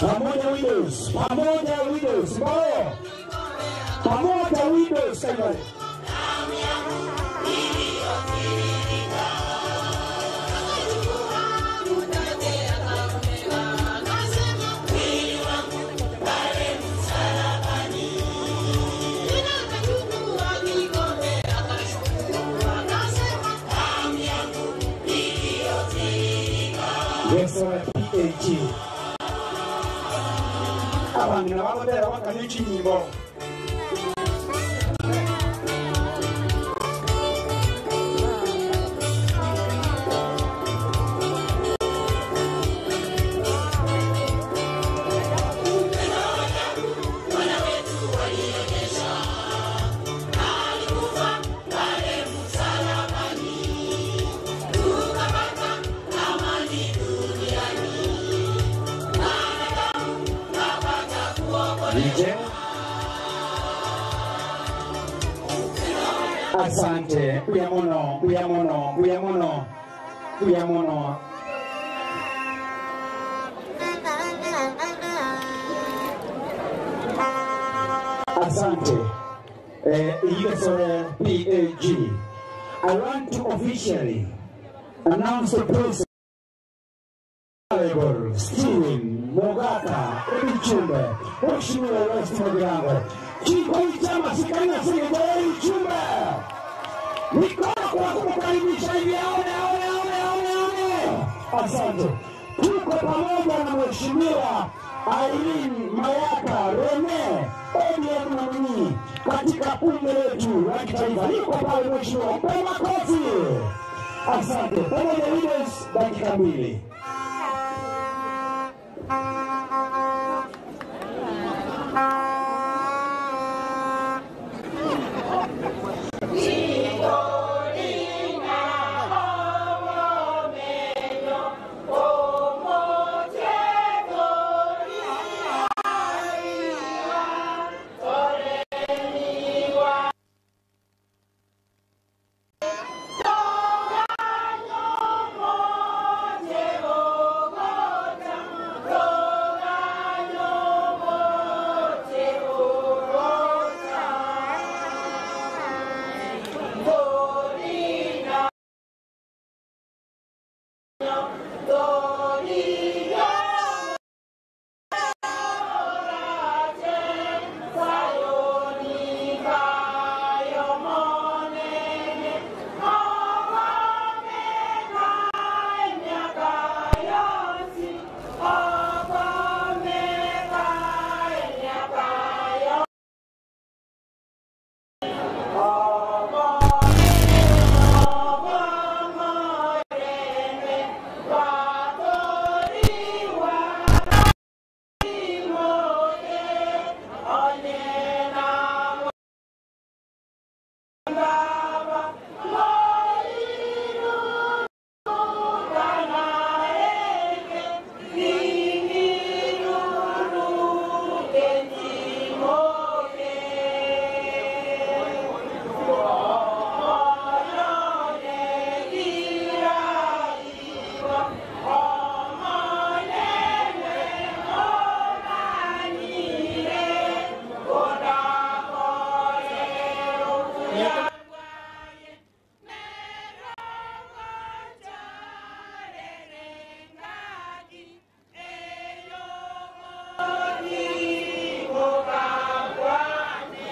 Pamoja Widows, Pamoja Widows, mbao Pamoja Widows, kaibale. Yes, PAG. Abangina bagotera bakanywa ekinyimbo. DJ. Asante, uya mono, uya mono, uya mono, uya mono. Asante. USOL PAG. I want to officially announce the process. Honorable Steven Mogaka Ebichumbe, Mheshimiwa Rais Modiango, Kikoi chama sikana Senegal Chumbe, mikono kwa kumkaribisha hivi, aone aone aone aone aone. Asante, tuko pamoja na Mheshimiwa Irene Mayaka Rene ODM nominee katika bunge letu la kitaifa. Yuko pale mheshimiwa, mpe makofi. Asante. Pamoja leaders, dakika mbili.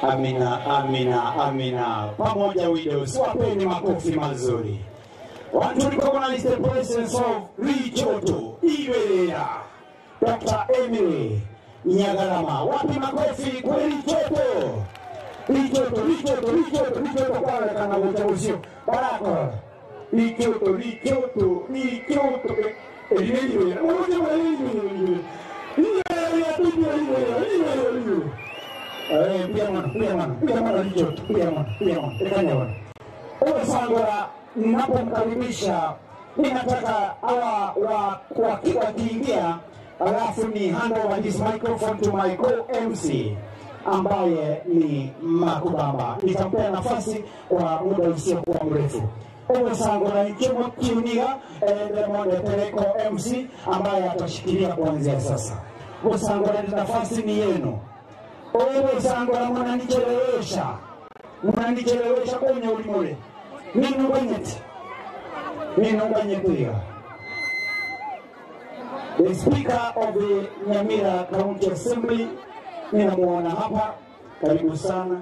Amina, amina, amina. Pamoja Widows, wapeni makofi mazuri. Want to recognize the presence of Richoto Iwelela, Dr. Emily Nyagalama. Wapi makofi kwa Richoto? Richoto, Richoto, Richoto, Richoto kwa kana uchaguzi. Baraka. Richoto, Richoto, Richoto. Iwelela. Moja wa Iwelela. Iwelela, Iwelela, Iwelela. Piga mwana, piga mwana, piga mwana Richoto, piga mwana, piga mwana, ekanya bwana. Uwe Sangora, ninapomkaribisha ninataka hawa wakiingia, alafu ni hand over this microphone to my co-MC ambaye ni Makubamba. Nitampea nafasi kwa muda usiokuwa mrefu. Uwe Sangora Nchemo Kiuniga Monde Tereko MC ambaye atashikilia kuanzia sasa. Bosangora nafasi ni yenu. Oyo Bosangora munanichelewesha, munanichelewesha kwenye ulimule ninunganyeti ninunganyetiga. The Speaker of the Nyamira County Assembly ninamuona hapa, karibu sana.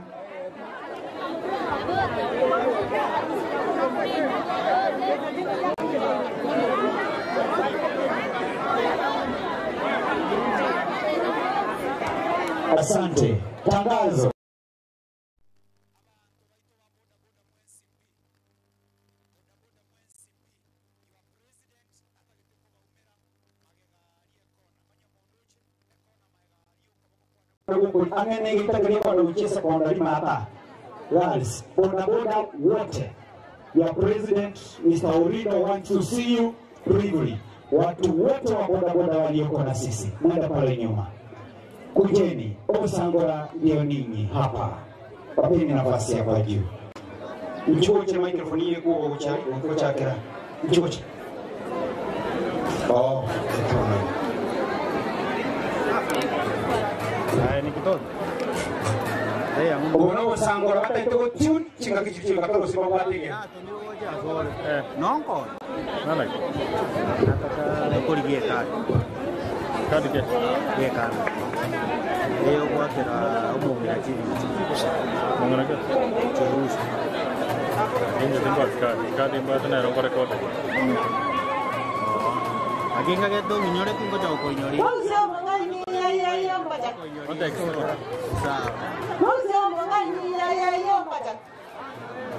Asante. Tangazo. Ang'ene Girls, bodaboda wote. Your president Mr. Orido wants to see you briefly. Watu wote wa bodaboda walioko na sisi, mwenda pale nyuma. Kujeni, Osangora ndio ninyi hapa. Wapeni nafasi ya kwa juu. Mchuche microphone ile kuwa kuchakira. Mchuche. Oh, Ubona Osangora bataite tune chinga kichichinga kalo sima bwatige. Nonko. Nalai. Kori gie kadi. Kadi ke. Gie kadi. Eyo gwakera omong'ina chibichi. Mong'ina ke? Cherusi. Inje timba kadi. Kadi mbata na rongo record. Akinga geto nginyore tingo cha okoinyori. Sawa.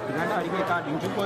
Tigana arige kadi nchuko.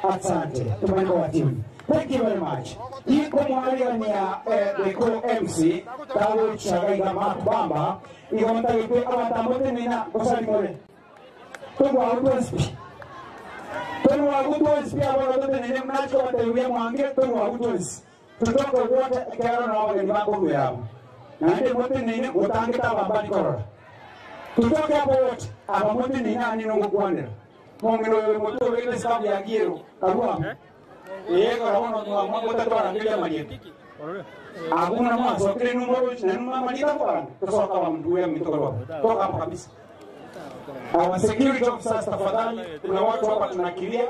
Asante. Tumwende wa timu. Thank you very much. Ikomwarigania the co-MC tagochagaiga Mark Bamba igontagete abatambotenena gosalimore togwagutwespi togwagutwespi abalototenene mnacho bateuya mwange togwagutwesi tutoke wote kero na wageni bako yabo naende motenene gotangeta abambani korora tutoke hapo wote abamotenene ani nongokwanera mongero moto sabu ya giero karua yego rawono mwamotatwarangeria marieta hakuna mwanzo kile numero na numero malita kwa kusoka wa mtu ya mitoko toka hapo kabisa. Our security officers tafadhali, kuna watu hapa tunakilia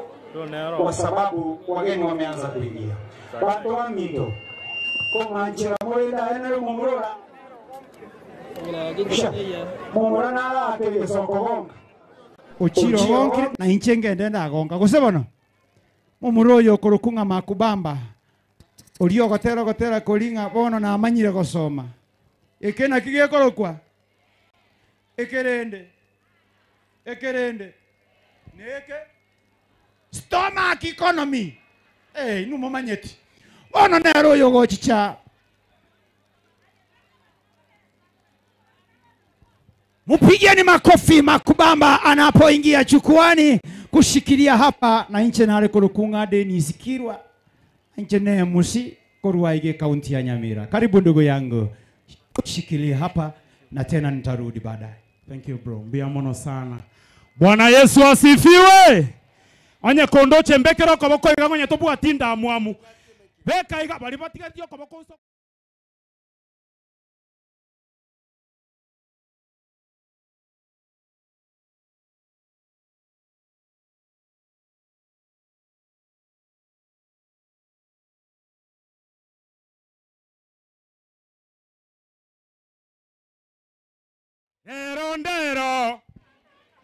kwa sababu wageni wameanza kuingia. Watu wa mito kong'anchira mwenda enero mumurora mumurora naraterie soko gonga Ochiro gonke na inche ngende ndagonga gose bono mumuro oyo okorokung'a makubamba oria ogotera ogotera koring'a bono namanyire gosoma eke naki gekorokwa ekerende ekerende neke stomach economy hey, numomanyeti bono nero oyo ogochicha Mupigeni makofi Makubamba anapoingia jukwani kushikilia hapa na inche nare kurukunga Dennis Kirwa inche ne musi korwaige kaunti ya Nyamira. Karibu ndugu yangu, shikilia hapa na tena nitarudi baadaye. Thank you bro. Mbia mono sana. Bwana Yesu asifiwe. Onye kondoche mbekero koboko iga ng'onye tobwati ndamwamu. Beka iga bari batigatie koboko Ndero ndero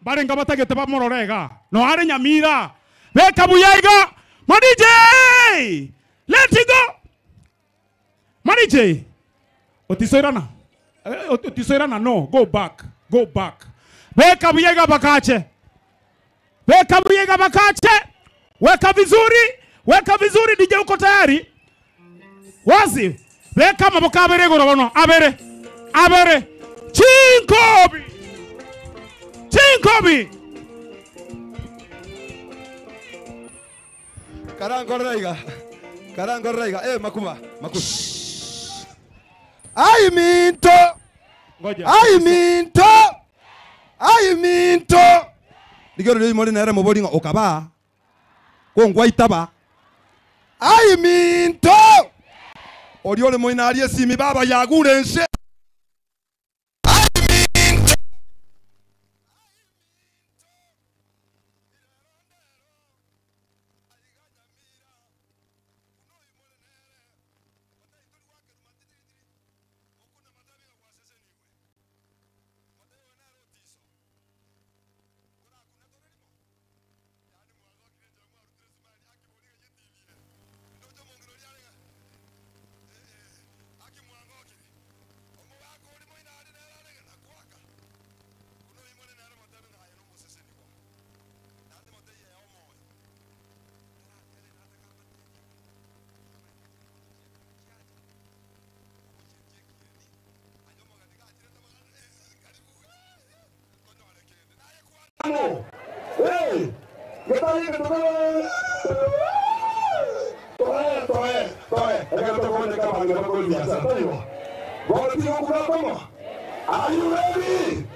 barenga batagete bamororega no are Nyamira beka buyaiga Manije let it go Manije otisoirana otisoirana no go back go back beka buyaiga bakache beka buyaiga bakache weka vizuri DJ uko tayari wazi beka maboko abere gorobono abere abere Chinkobi! Chinkobi! Karango raiga. Karango raiga. Eh, makuba. Makuba. Ai minto. Ngoja. Ai minto. Ai minto. Ligero lyo mori nere mobori okaba. Kongwa itaba. Ai minto. Oriole moina ari esimi baba yagure nse. Hey, Are you ready?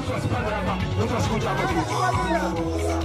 Mtu asipande hapa, mtu asikuja hapa juu.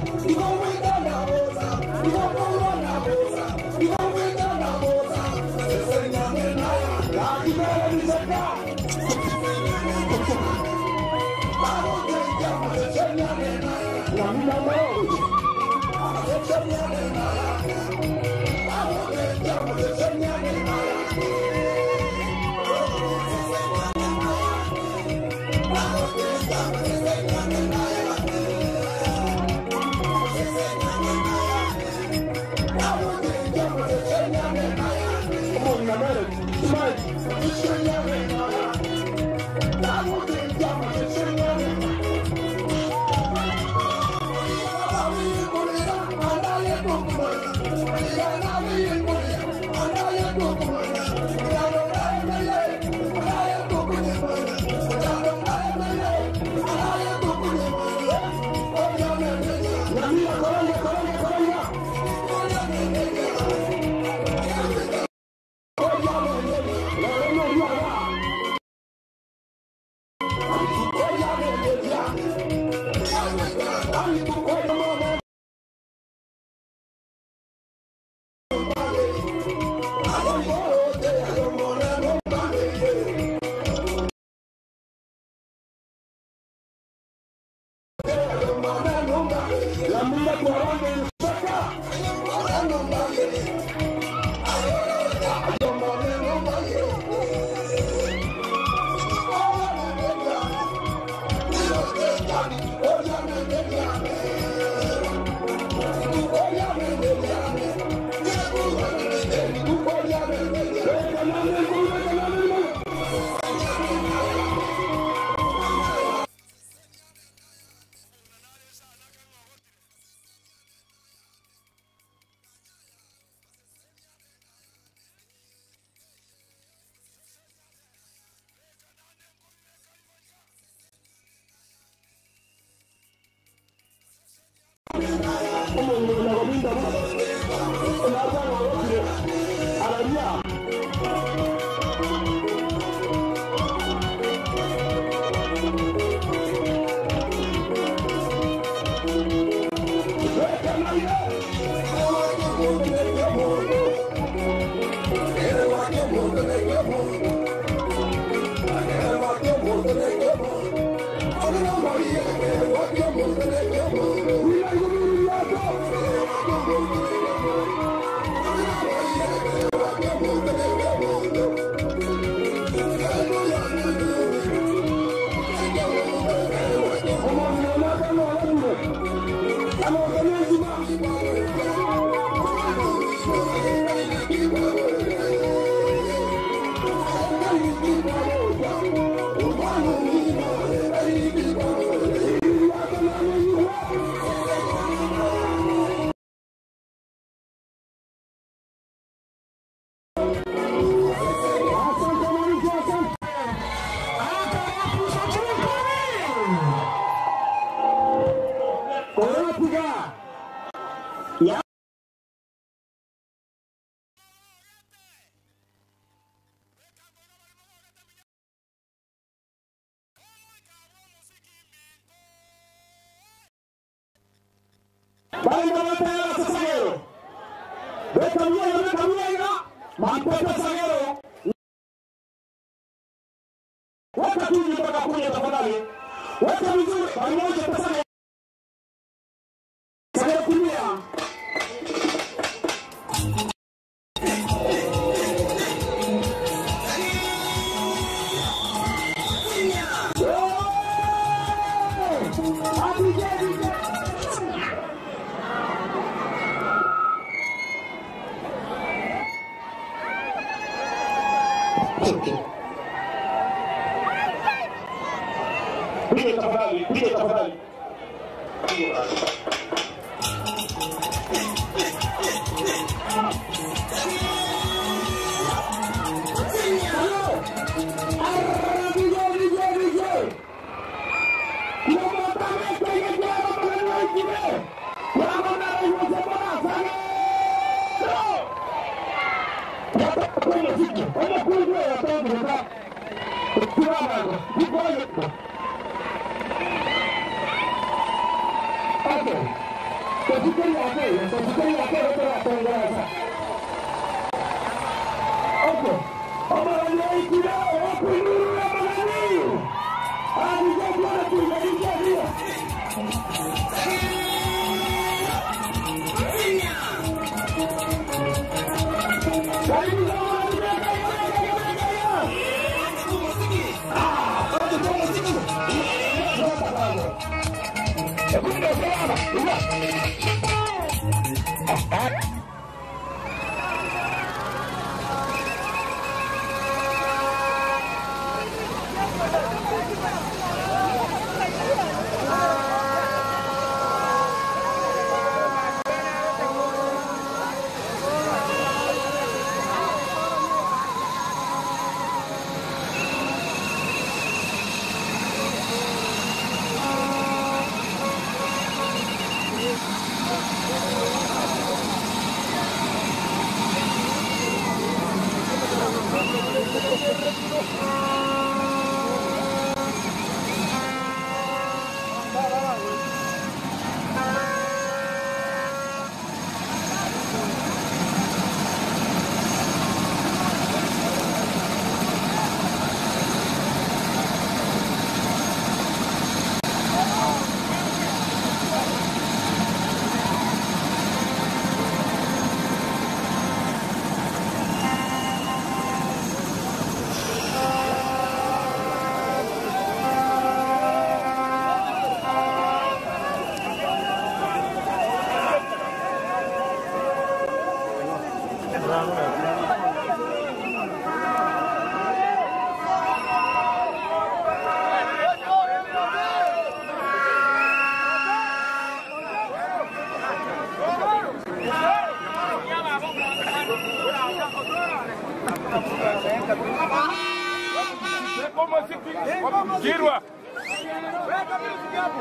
Kirwa.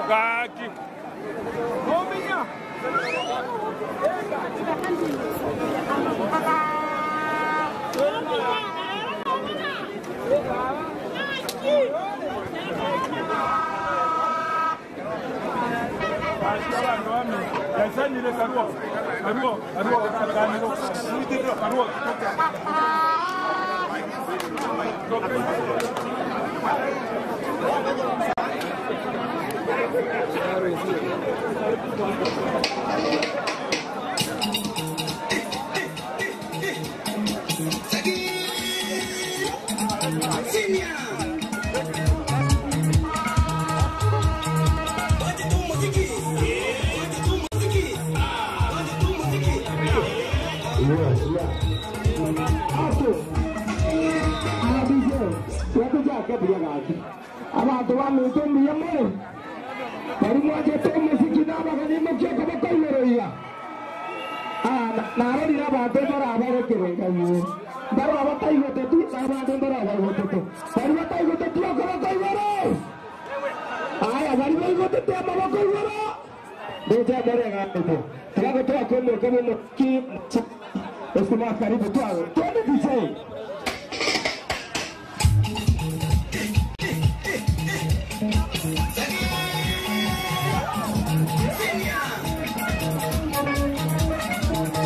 Kaki. Abantu bamitumbiye muri bari mwagete umuziki n'abaganimo byoko bakoimereia narorire abantu barabarekerengaye baraba bataigotetu abantu barabaigotetu bari bataigotetu oko bakoigoro aya bari baigotetu amaboko igoro ndejamoreganete tiragotoakomokomomoki esima karibu twao twende DJ. Thank you.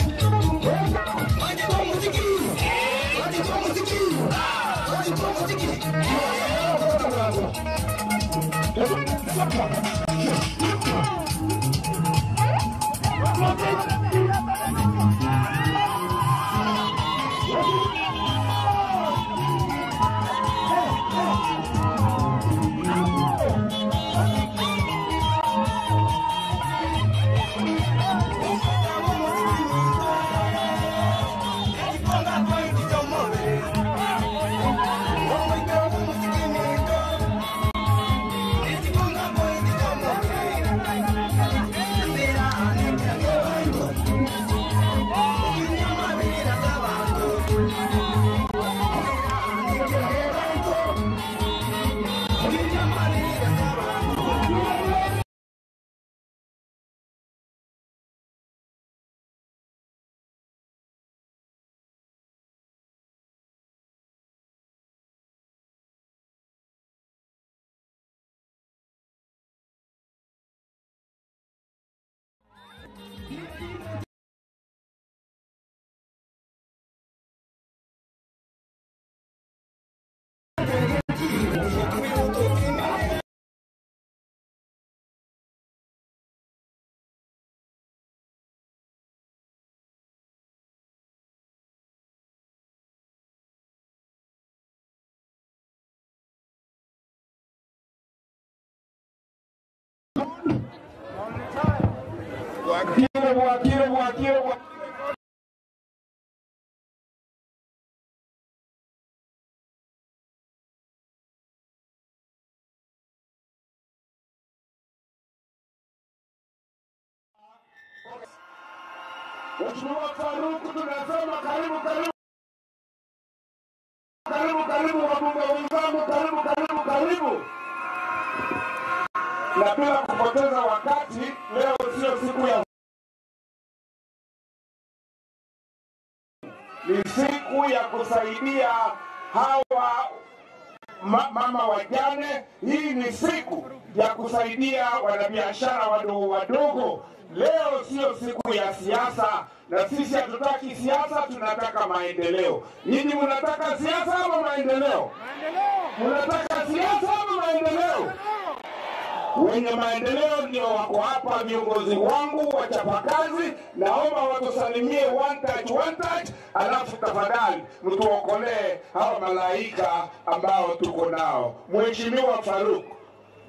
Bwakire, bwakire, bwakire, bwakire. Mheshimiwa Faruku, tunasema karibu, karibu, karibu, karibu wabunge wenzangu, karibu, karibu, karibu. Na bila kupoteza wakati, leo sio siku ya ni siku ya kusaidia hawa ma, mama wajane. Hii ni siku ya kusaidia wanabiashara wadogo wadogo. Leo sio siku ya siasa, na sisi hatutaki siasa, tunataka maendeleo. Nyinyi mnataka siasa ama maendeleo? Mnataka siasa ama maendeleo? Wenye maendeleo ndio wako hapa, viongozi wangu wachapakazi, naomba watusalimie one touch, one touch, alafu tafadhali mtuokolee hawa malaika ambao tuko nao. Mheshimiwa Faruk,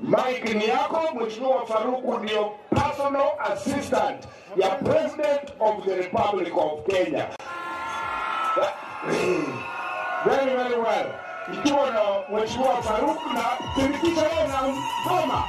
Mike ni yako. Mheshimiwa Faruku ndio personal assistant ya President of the Republic of Kenya. Very, very well. Ikiwa na Mheshimiwa Faruk na thibitisha yeye na ngoma.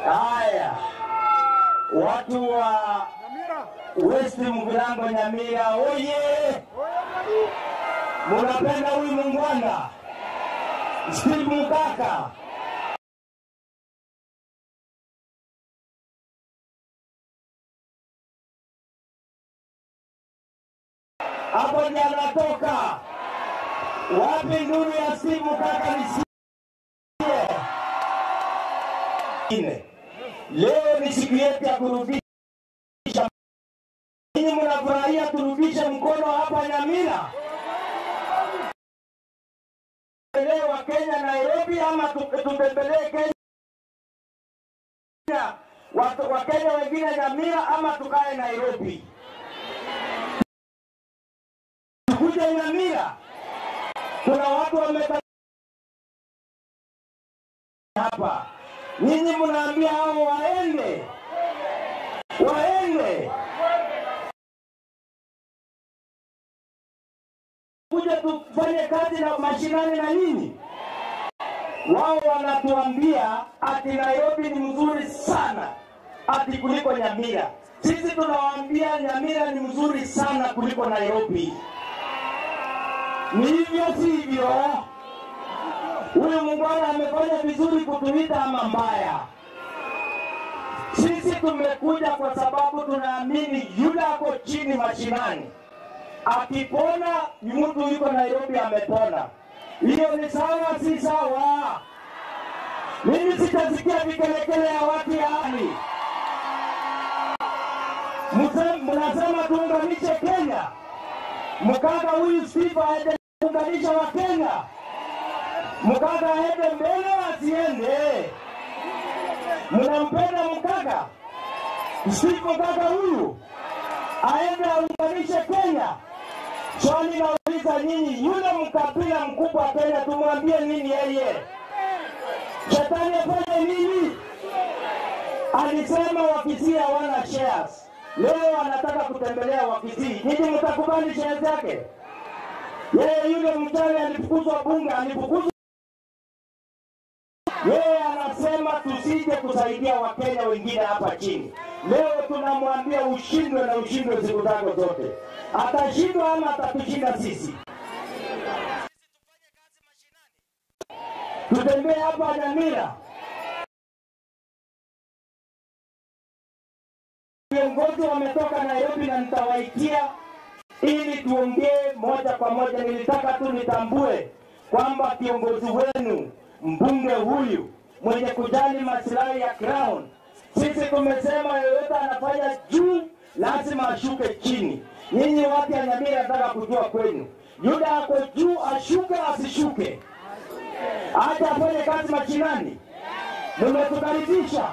Haya, watu wa West Mgirango Nyamira oye! Munapenda huyu mungwana Steve Mukaka? Hapo ndiye anatoka. Wapi nduru ya Steve Mukaka nisikie? Ine. Leo ni siku yetu ya kurudisha. Ninyi mnafurahia turudishe mkono hapa Nyamira? Tutembelee wa Kenya Nairobi ama tutembelee Kenya wa Kenya wengine Nyamira ama tukae Nairobi? Tukuje Nyamira. Kuna watu wameta hapa. Nyinyi mnaambia hao waende, waende kuja tufanye kazi na mashinani na nyinyi. Wao wanatuambia ati Nairobi ni mzuri sana ati kuliko Nyamira. Sisi tunawaambia Nyamira ni mzuri sana kuliko Nairobi. Ni hivyo sivyo? Huyu mungwana amefanya vizuri kutuita ama mbaya? Sisi tumekuja kwa sababu tunaamini yule ako chini mashinani akipona, mtu yuko Nairobi amepona. Hiyo ni sawa, si sawa? Mimi sitasikia vikelekele ya watu yaani. Mnasema tuunganishe Kenya. Mkaka huyu Steve aende kuunganisha Wakenya. Mkaka aende mbele, asiende? Mnampenda Mkaka? Steve Mkaka huyu aende aunganishe Kenya. Swali nauliza nyinyi, yule mkabila mkubwa Kenya tumwambie nini yeye? Shetani afanye nini? Alisema Wakisii hawana shares. Leo anataka kutembelea Wakisii. Nyinyi mtakubali shares yake? Yeye yule mchana alifukuzwa bunge, alifukuzwa. Yeye anasema tusije kusaidia Wakenya wengine hapa chini. Leo tunamwambia ushindwe na ushindwe siku zako zote. Atashindwa ama atatushinda sisi? Tutembee hapa Nyamira, viongozi Viongozi wametoka Nairobi na nitawaitia ili tuongee moja kwa moja. Nilitaka tu nitambue kwamba kiongozi wenu mbunge huyu mwenye kujali masilahi ya Crown, sisi tumesema yoyote anafanya juu lazima ashuke chini. Nyinyi watu ya Nyamira, nataka kujua kwenu, Yuda ako juu, ashuke asishuke? Aje afanye kazi mashinani? Mmetukaribisha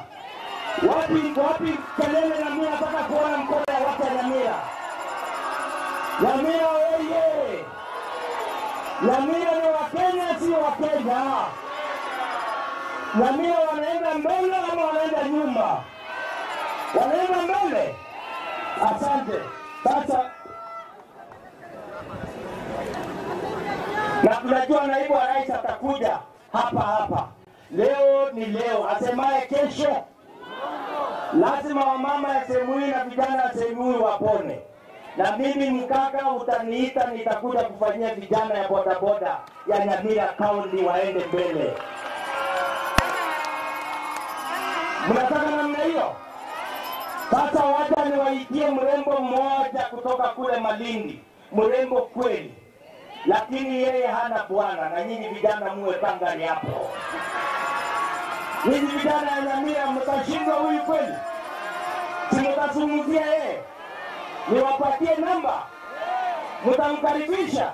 wapi? Wapi kelele? Na mimi nataka kuona mkono ya watu ya Nyamira. Nyamira oye! Nyamira ni Wakenya, sio Wakenya. Nyamira wanaenda mbele ama wanaenda nyuma? Wanaenda mbele. Asante. Sasa na tunajua naibu wa rais atakuja hapa hapa. Leo ni leo, asemaye kesho lazima wamama ya sehemu hii na vijana ya sehemu hii wapone. Na mimi mkaka, utaniita nitakuja kufanyia vijana ya bodaboda ya Nyamira County waende mbele. Mnataka namna hiyo? Sasa wacha niwaitie mrembo mmoja kutoka kule Malindi, mrembo kweli, lakini yeye hana bwana, na nyinyi vijana muwe tangari hapo. Nyinyi vijana ya Nyamira mtashindwa huyu kweli? Si mtazungumzia yeye? Niwapatie namba, mtamkaribisha?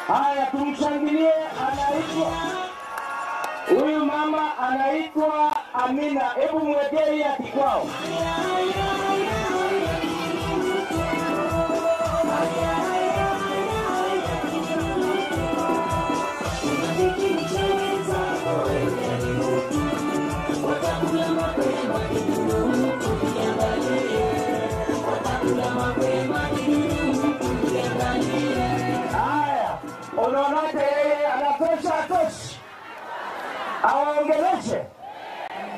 Haya, tumshangilie. Anaitwa huyu mama anaitwa Amina. Hebu mwekee hii ya kikwao. Haya, unaonaje? Yeye anatosha, atoshi? Awaongeleshe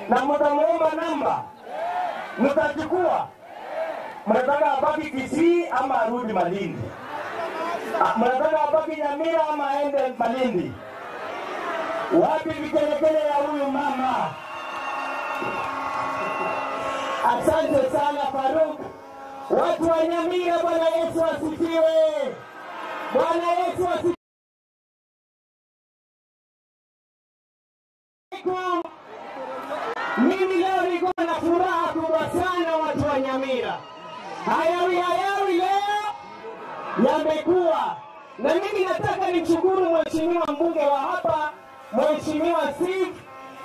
na mtamuomba namba, mtachukua. Mnataka abaki Kisii ama arudi Malindi? Mnataka abaki Nyamira ama aende Malindi? Wapi vikelekele ya huyu mama? Asante sana Faruk. Watu wa Nyamira, Bwana Yesu asifiwe. Bwana Yesu asifiwe. Mimi leo niko na furaha kubwa sana, watu wa Nyamira. Hayawi hayawi leo yamekuwa, na mimi nataka nimshukuru mheshimiwa mbunge wa hapa, Mheshimiwa Steve,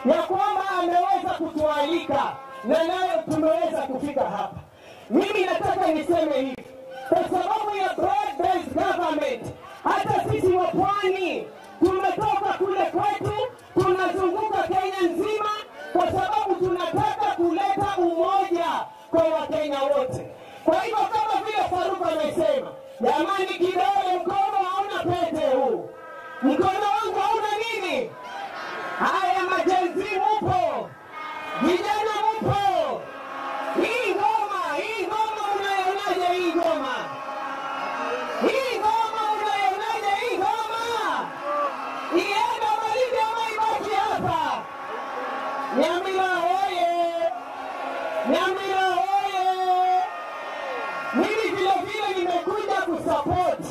ya kwamba ameweza kutualika na nayo tumeweza kufika hapa. Mimi nataka niseme hivi, kwa sababu ya broad based government, hata sisi wa pwani tumetoka kule kwetu, tunazunguka Kenya nzima kwa sababu tunataka kuleta umoja kwa Wakenya wote. Kwa hivyo kama vile Faruk amesema, jamani, kidole mkono hauna pete huu, mkono wangu hauna nini. Haya, majenzi mupo, vijana mupo, hii ngoma, hii ngoma unaionaje? Hii ngoma, hii ngoma unaionaje? Hii ngoma iende Malindi ama ibaki hapa? Nyamira oye! Nyamira oye! Mimi vile vile nimekuja kusupport,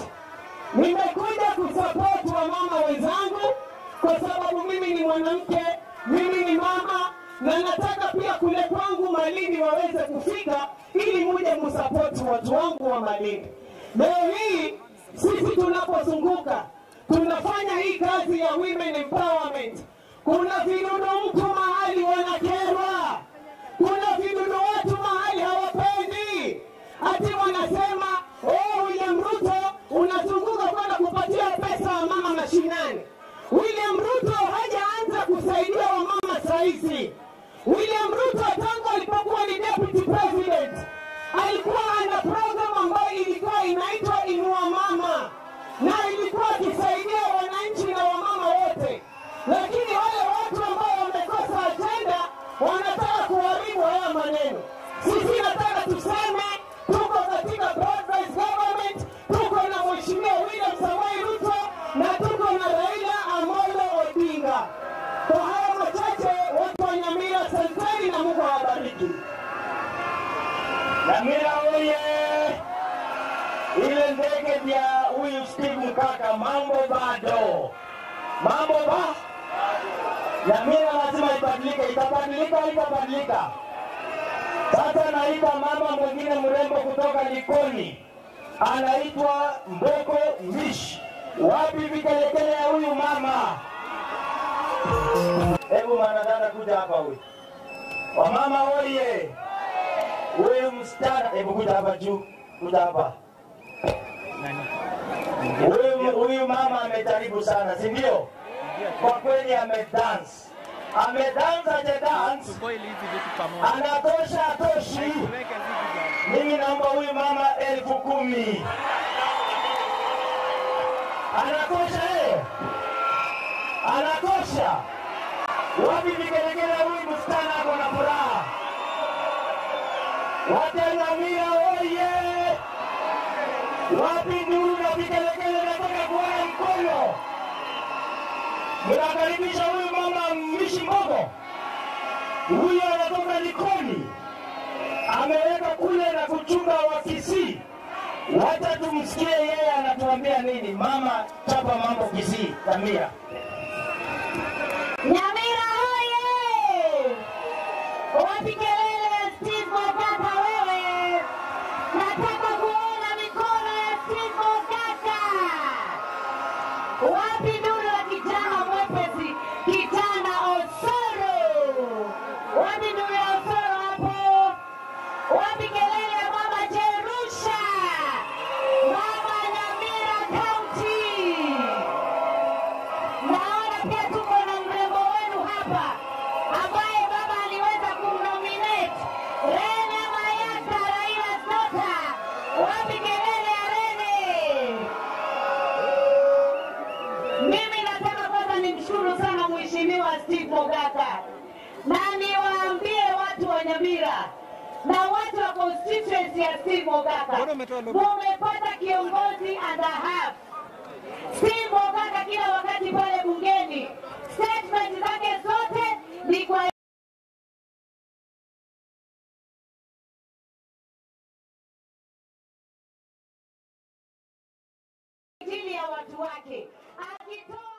nimekuja kusupport wamama wenzangu kwa sababu mimi ni mwanamke, mimi ni mama na nataka pia kule kwangu Malindi waweze kufika ili muje musapoti watu wangu wa Malindi. Leo hii sisi tunapozunguka tunafanya hii kazi ya women empowerment. Kuna vidudu mtu mahali wanakerwa, kuna vidudu watu mahali hawapendi, ati wanasema oh, William Ruto unazunguka kwenda kupatia pesa wamama mashinani. William Ruto hajaanza kusaidia wamama saizi. William Ruto tangu alipokuwa ni deputy president alikuwa ana program ambayo ilikuwa inaitwa Inua Mama na ilikuwa akisaidia wananchi na wamama wote, lakini wale watu ambao wamekosa ajenda wanataka kuharibu haya maneno. Sisi nataka tuseme tuko katika broad-based government, tuko na Mheshimiwa William Samoei Ruto na tuko na Raila Amolo Odinga. Kwa haya machache, watu wa Nyamira, asanteni na Mungu awabariki. Nyamira oye! Ile ndege ya huyu Steve Mkaka, mambo bado, mambo ba Nyamira lazima ibadilike, itabadilika, itabadilika. Sasa naita mama mwingine mrembo kutoka Likoni, anaitwa Mboko Mish. Wapi vikelekele ya huyu mama? Hebu mwanadada kuja hapa huyu. Wamama oye! Huyu msichana, hebu kuja hapa juu, kuja hapa. Huyu mama amejaribu sana, si ndio? Kwa kweli amedance, amedance aje dance, anatosha atoshi. Mimi naomba huyu mama 10,000. Anatosha eh? Anatosha. Wapi vigelegele? Huyu msichana ako na furaha. Watanyamira oye! Wapi nduru na vigelegele? Nataka kuona mkono. Mnakaribisha huyu mama Mmishi Mbogo, huyu anatoka Likoni, ameweka kule na kuchunga wa Kisii. Wacha tumsikie yeye anatuambia nini. Mama, chapa mambo Kisii, Nyamira. Nyamira oye! Wapi kelele ya Steve Mogaka wewe? Nataka kuona mikono ya Steve Mogaka. Wapi nduru ya kijana mwepesi, kijana Osoro? Wapi nduru ya Osoro hapo? Wapi kelele ya mama Jerusha? Mama Nyamira County. Naona pia tuko na mrembo wenu hapa ambaye baba aliweza kumnominate Rene Mayaka, Raila Sota. Wapi kelele ya Rene? Mimi nataka kwanza nimshukuru sana Mheshimiwa Steve Mogaka na niwaambie watu wa Nyamira na watu wa constituency ya Steve Mogaka, mumepata kiongozi and a half. Steve Mogaka kila wakati pale bungeni, statement zake zote ni kwa ajili ya watu wake akitoa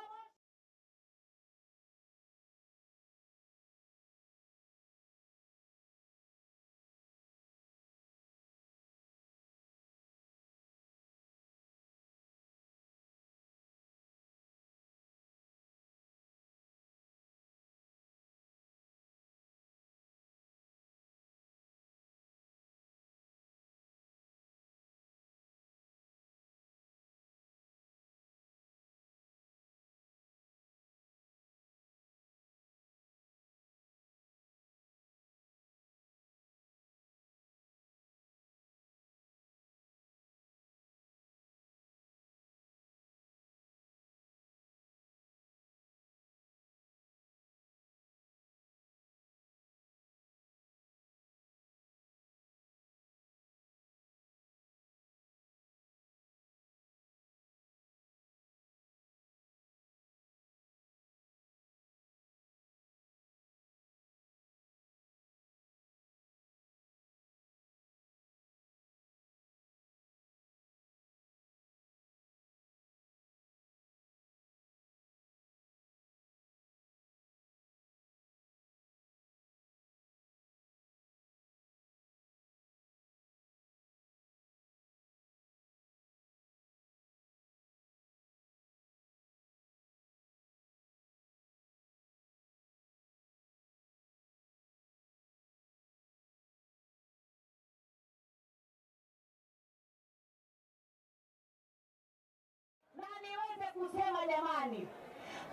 na niweze kusema jamani,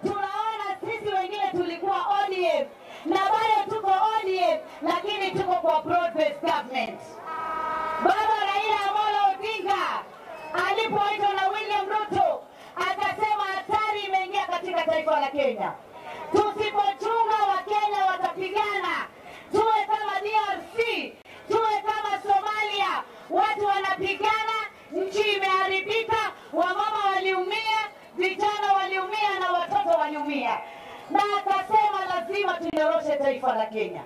tunaona sisi wengine tulikuwa ODM na bado tuko ODM, lakini tuko kwa broad based government. Baba Raila Amolo Odinga alipoitwa na William Ruto akasema hatari imeingia katika taifa la Kenya, tusipochunga Wakenya watapigana, tuwe kama DRC, tuwe kama Somalia, watu wanapigana, nchi imeharibika, wamama waliumia, vijana waliumia na watoto waliumia. Na akasema lazima tunyoroshe taifa la Kenya.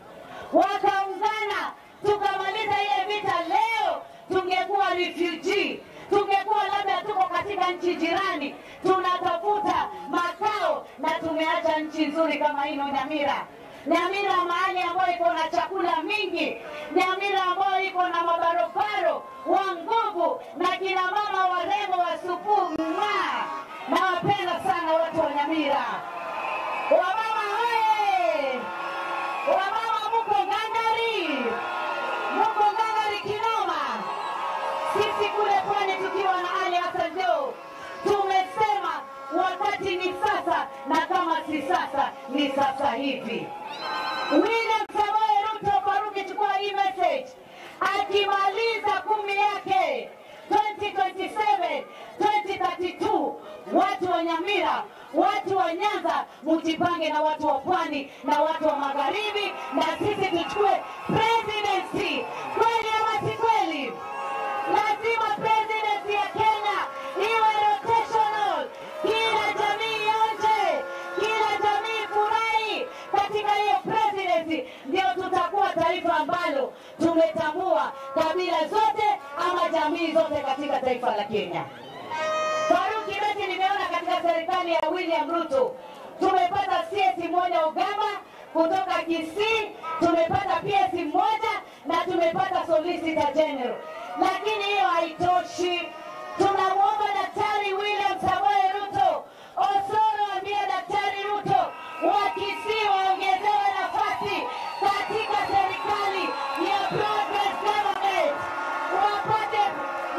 Wakaungana tukamaliza ile vita leo, tungekuwa refugee, tungekuwa labda tuko katika nchi jirani tunatafuta makao, na tumeacha nchi nzuri kama ino Nyamira. Nyamira mahali ambayo iko na chakula mingi, Nyamira ambayo iko na mabarobaro wa nguvu na kina mama warembo wa supu mwa. Nawapenda sana watu wa Nyamira. Wamama hoye! Wamama muko ngangari, muko ngangari kinoma. Sisi kule pwani tukiwa na Ali Hassan Joho tumesema wakati ni sasa, na kama si sasa ni sasa hivi. William Samoei Ruto Faruki, chukua hii message, akimaliza kumi yake 2027 2032, watu wa Nyamira, watu wa Nyanza, mujipange na watu wa pwani na watu wa magharibi, na sisi tuchukue presidency. Kweli ama si kweli? Lazima presidency ya Kenya iwe rotational, kila jamii ionje, kila jamii furahi katika hiyo presidency, ndio tutakuwa taifa ambalo tumetambua kabila zote ama jamii zote katika taifa la Kenya. Faruk Kibeti nimeona katika serikali ya William Ruto tumepata CS mmoja Ugama kutoka Kisii, tumepata PS mmoja na tumepata Solicitor General, lakini hiyo haitoshi. Tunamwomba Daktari William Samoei Ruto, Osoro ambie Daktari Ruto wa Kisii waongezewe nafasi katika serikali ya Progress Government, wapate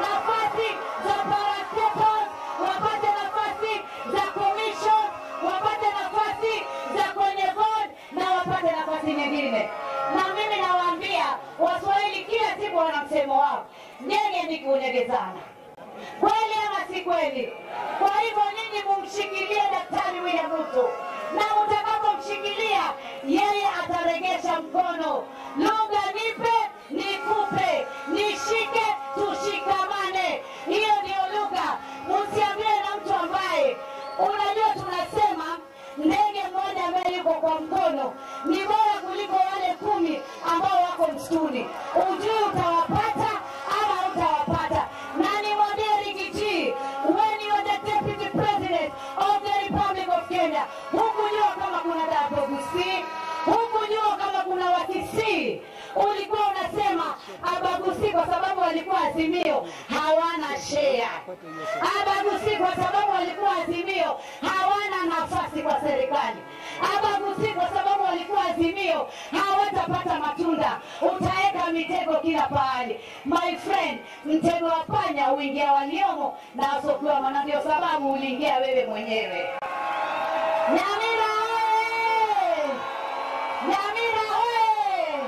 nafasi za parastatals, wapate nafasi za commission, wapate nafasi za kwenye board na wapate nafasi nyingine. Na mimi nawaambia Waswahili kila siku wana msemo wao, nyege ni kunyegezana. Kweli ama si kweli? Kwa hivyo nyinyi mumshikilie Daktari William Ruto, na mtakapomshikilia yeye ataregesha mkono. Lugha nipe nikupe, nishike tushikamane. Hiyo ndiyo lugha. Msiambiwe na mtu ambaye unajua, tunasema ndege mmoja ambaye yuko kwa mkono ni bora kuliko wale 10 ambao wako msituni. Ujui utawapata ama utawapata. Na nimwambie Riggy G, when you are the deputy president of the Republic of Kenya, hukujua kama kuna Dabogusi, hukujua kama kuna Wakisii. Ulikuwa unasema Abagusi kwa sababu walikuwa Azimio hawana share, Abagusi kwa sababu walikuwa Azimio hawana nafasi kwa serikali, Abagusi kwa sababu walikuwa Azimio hawatapata matunda. Utaweka mitego kila pahali, my friend. Mtego wa panya huingia waliomo na wasokuwa, na ndio sababu uliingia wewe mwenyewe. Nyamira oye! Nyamira oye!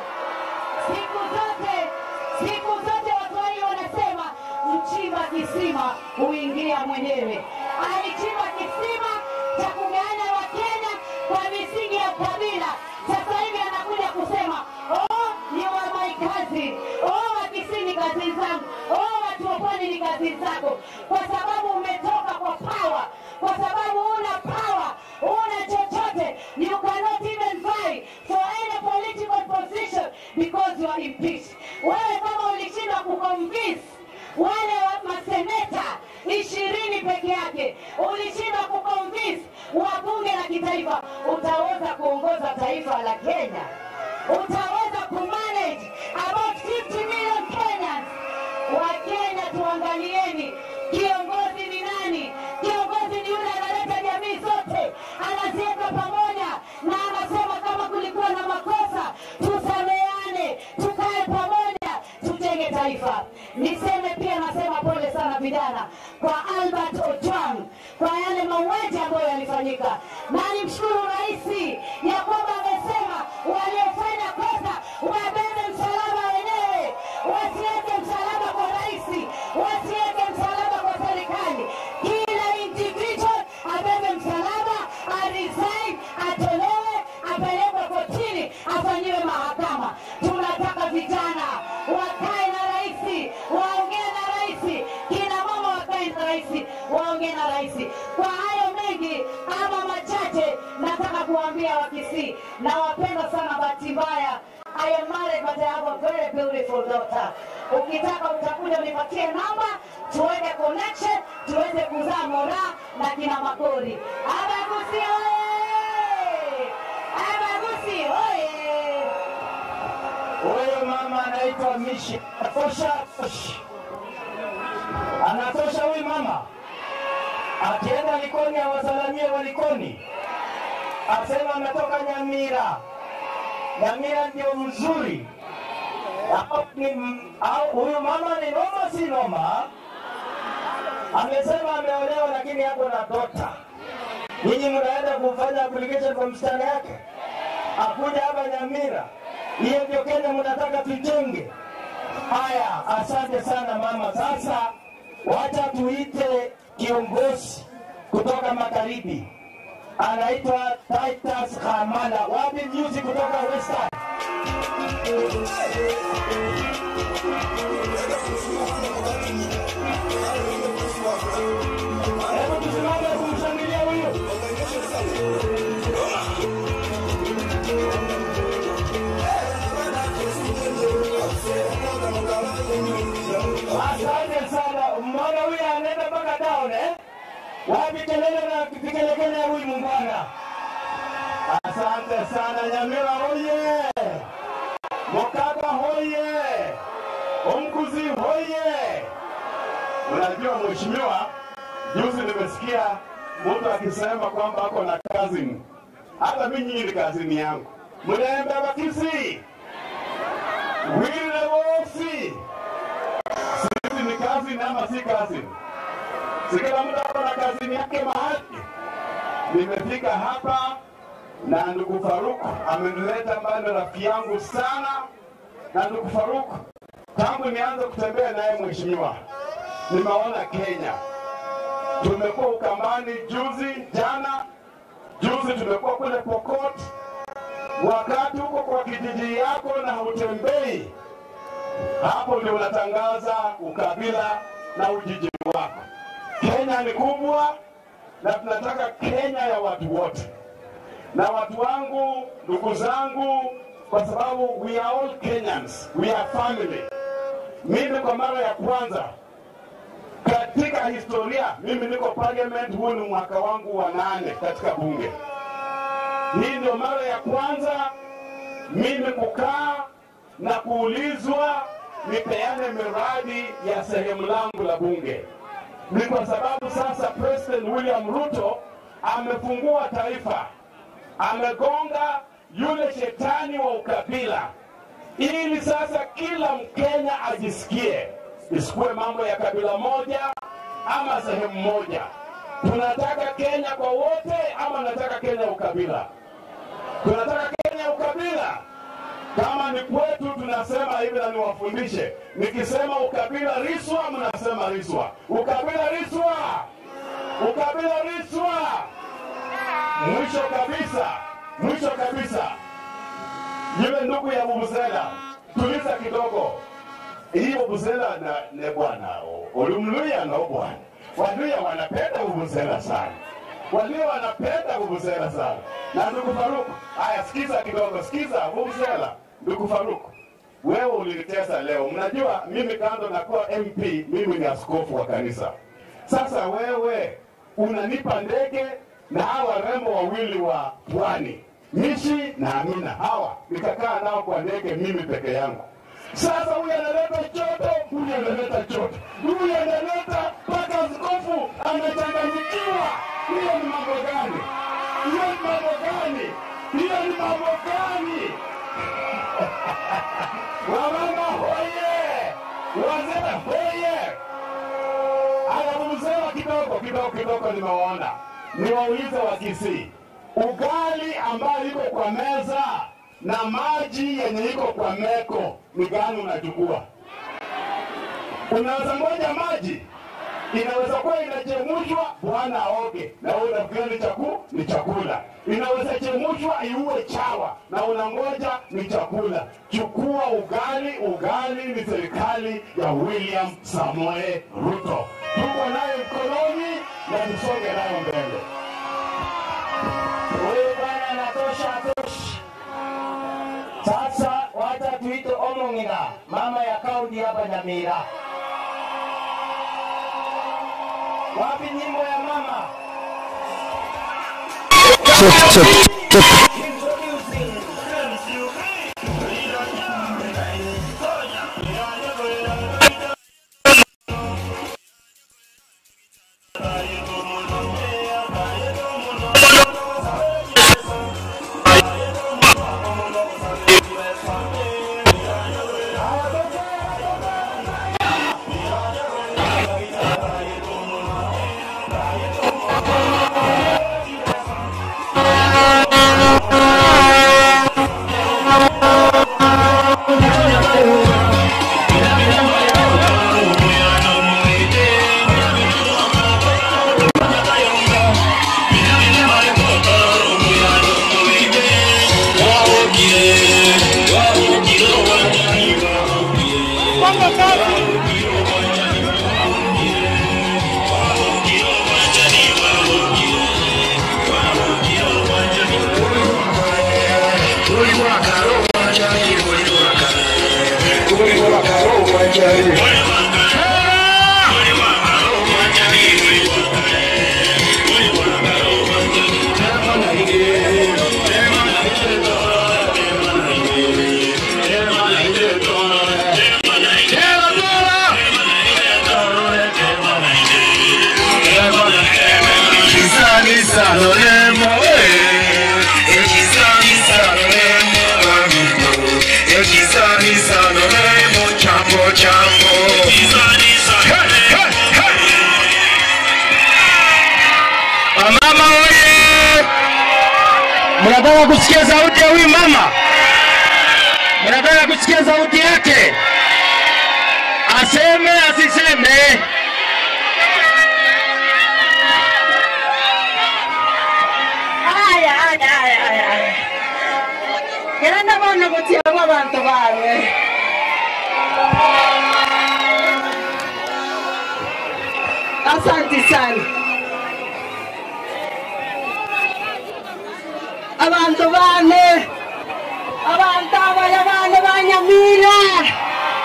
Siku zote, siku zote Waswahili wanasema mchimba kisima huingia mwenyewe. Alichimba kisima cha kugawanya Wakenya kwa misingi ya kabila. Sasa hivi anakuja kusema oh, you are my cousin, oh, Wakisii ni kazi zangu, oh, watu wa pwani ni kazi zako, kwa sababu umetoka kwa power, kwa sababu una power, una chochote. You cannot even vie for any political position because you are impeached. Wewe kama ulishindwa kuconvince wale wa maseneta 20 peke yake, ulishindwa kuconvince wabunge la kitaifa, utaweza kuongoza taifa la Kenya? Utaweza kumanage about 50 million Kenyans? Wakenya, tuangalieni kiongozi ni nani? Kiongozi ni yule analeta jamii zote, anaziweka pamoja na anasema kama kulikuwa na makosa tusameane, tukae pamoja, tujenge taifa. Niseme pia, nasema pole sana vijana kwa Albert Ojwang kwa yale mauaji ambayo yalifanyika, na nimshukuru rais ya kwamba amesema waliofanya kosa wabebe msalaba wenyewe, wasiweke msalaba kwa rais, wasiweke msalaba kwa serikali. Kila individual abebe msalaba, aresign, atolewe, apelekwe kotini, afanyiwe mahakama. Tunataka vijana wakae na rais, waongee na rais, kina mama wakae na rais, waongee na rais. Kwa hayo mengi ama machache, nataka kuwaambia Wakisii, nawapenda sana. Bahati mbaya I am married but I have a very beautiful daughter. Ukitaka utakuja unipatie namba tuweke connection tuweze kuzaa Mora na kina Makori. Abagusi oye! Abagusi oye! Huyu mama anaitwa Mishi. Anatosha, toshi. Anatosha huyu mama. Akienda Likoni awasalamie wa Likoni, asema ametoka Nyamira. Nyamira ndio mzuri. Au ni- au Huyu mama ni noma, si noma? Amesema ameolewa lakini ako na dota. Nyinyi mnaenda kufanya application kwa msichana yake akuja hapa Nyamira. Hiyo ndio Kenya mnataka tujenge. Haya, asante sana mama. Sasa wacha tuite kiongozi kutoka magharibi, anaitwa Titus Hamala. Wapi music kutoka Western? Hebu tusimame kumshangilia huyu. Asante sana. Mmoja huyu anaenda mpaka down eh? Wapi kelele na vigelegele ya huyu muungwana? Asante sana Nyamira hoye! Mokaba hoye! Omkuzi hoye! Unajua mheshimiwa, juzi nimesikia mtu akisema kwamba ako na cousin. Hata mimi nyinyi ni cousin yangu. Mlembe Bakisi. Wile Wosi. Sisi ni cousin ama si cousin? Si kila mtu ako na cousin yake mahali. Nimefika hapa na ndugu Faruk amenileta ambaye ni rafiki yangu sana, na ndugu Faruk tangu nianze kutembea naye mheshimiwa, nimeona Kenya. Tumekuwa Ukambani juzi, jana, juzi tumekuwa kule Pokot. Wakati huko kwa kijiji yako na hutembei, hapo ndio unatangaza ukabila na ujiji wako. Kenya ni kubwa na tunataka Kenya ya watu wote na watu wangu, ndugu zangu, kwa sababu we are all Kenyans, we are family. Mimi kwa mara ya kwanza katika historia, mimi niko parliament, huu ni mwaka wangu wa nane katika bunge. Hii ndio mara ya kwanza mimi kukaa na kuulizwa nipeane miradi ya sehemu langu la bunge. Ni kwa sababu sasa President William Ruto amefungua taifa, amegonga yule shetani wa ukabila, ili sasa kila Mkenya ajisikie, isikuwe mambo ya kabila moja ama sehemu moja. Tunataka Kenya kwa wote ama nataka Kenya ukabila? Tunataka Kenya ukabila. Kama ni kwetu tunasema hivi, na niwafundishe, nikisema ukabila riswa, mnasema riswa. Ukabila riswa, ukabila riswa. Mwisho kabisa, mwisho kabisa, yule ndugu ya Vuvuzela, tuliza kidogo. Hii Vuvuzela na ne bwana, ulimluya no bwana. Waluya wanapenda Vuvuzela sana, Waluya wanapenda Vuvuzela sana. Na ndugu Faruk, haya sikiza kidogo, sikiza Vuvuzela. Ndugu Faruk, wewe ulinitesa leo. Mnajua mimi kando na kuwa MP, mimi ni askofu wa kanisa. Sasa wewe unanipa ndege na hawa warembo wawili wa pwani, Mishi na Amina, hawa nikakaa nao kwa ndege mimi peke yangu. Sasa huyu analeta choto, huyu analeta choto, huyu analeta mpaka askofu amechanganyikiwa. Hiyo ni mambo gani? Hiyo ni mambo gani? Hiyo ni mambo gani? Wamama hoye! Wazee hoye! Anavuvuzela kidogo kidogo kidogo, nimewaona. Niwaulize wa Kisii, ugali ambayo iko kwa meza na maji yenye iko kwa meko ni gani unachukua? Unaweza ngoja maji inaweza kuwa inachemshwa, bwana aoge, na wewe unafikiria ni chaku ni chakula. Inaweza chemshwa iue chawa, na unangoja ni chakula. Chukua ugali. Ugali ni serikali ya William Samoei Ruto, tuko naye mkononi na tusonge nayo mbele. Huyu bwana anatosha, atoshi. Sasa wacha tuite Omong'ina, mama ya kaunti hapa Nyamira. Wapi nyimbo ya mama? Check, check, check. Introducing Panga kazi. Mama oye! Mnataka kusikia sauti ya huyu mama? Mnataka kusikia sauti yake? Aseme asiseme? Aya, aya, aya, aya, aya. Era ndabona gutiamo abantu bawe. Asante sana. Abantu bane, abantu abaya bane banyamira,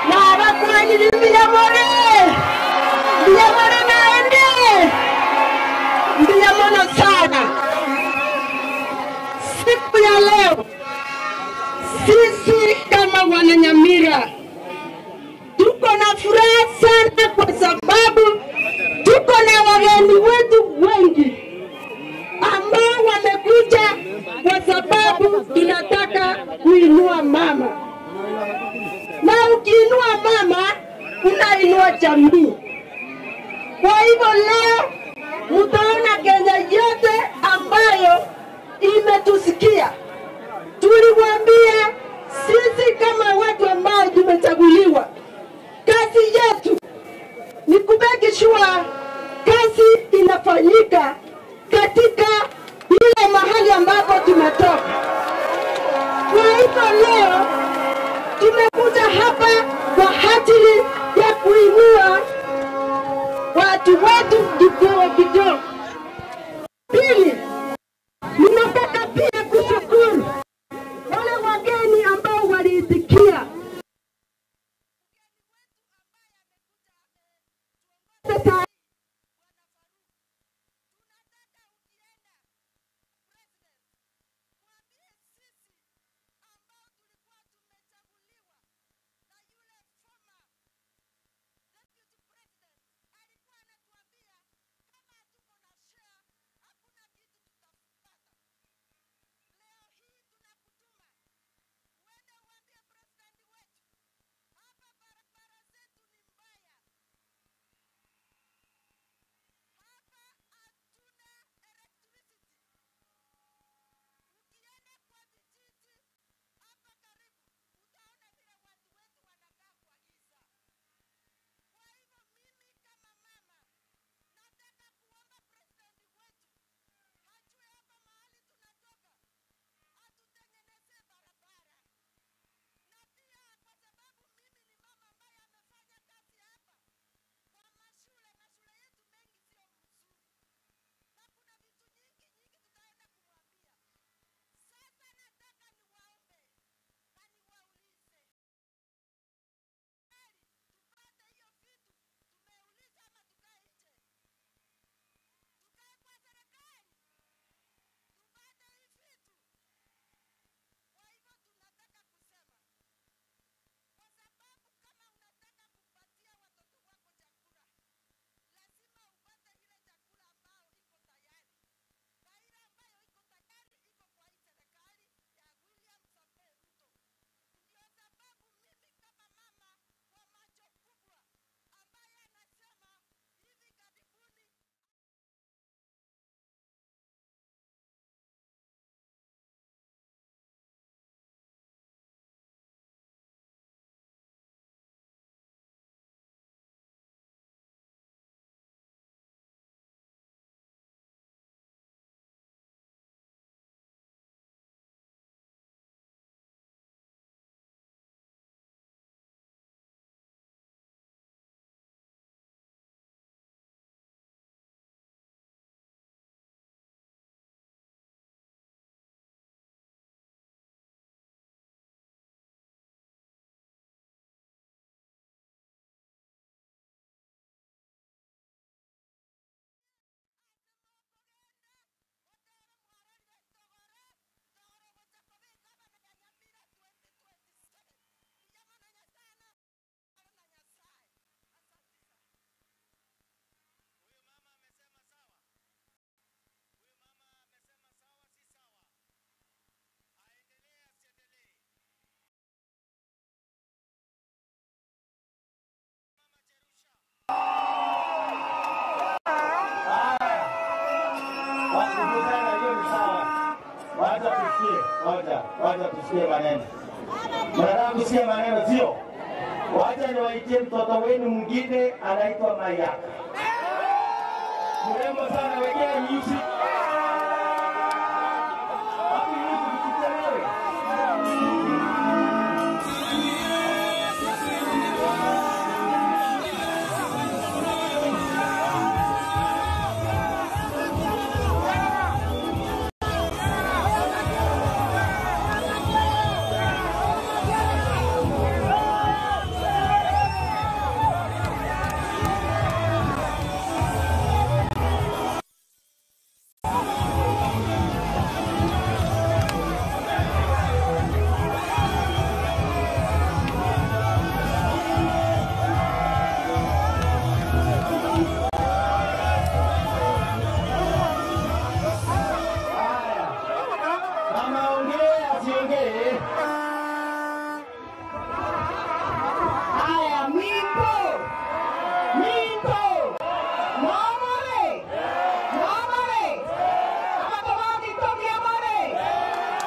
nabakwanyira mbiyamore, mbiyamore naende, mbiyamono sana. Siku ya leo sisi kama wananyamira tuko na furaha sana kwa sababu tuko na wageni wetu wengi ambao wamekuja kwa sababu tunataka kuinua mama, na ukiinua mama unainua jamii. Kwa hivyo leo mtaona Kenya yote ambayo imetusikia. Tuliwaambia sisi kama watu ambao tumechaguliwa, kazi yetu ni kumake sure kazi inafanyika katika ile mahali ambapo tumetoka. Kwa hivyo leo tumekuja hapa kwa ajili ya kuinua watu wetu kidogo kidogo. Pili, ninataka pia kushukuru wale wageni ambao waliitikia Sasa Ngoja, ngoja tusikie maneno. Mnataka kusikia maneno sio? Wacha niwaitie mtoto wenu mwingine anaitwa Mayaka. Mrembo sana, wekea music. Wapi music tusichelewe? Mama ongee asiongee? Haya, Minto, Minto, Mwamore, Mwamore, Amatoba Kitoki Amore,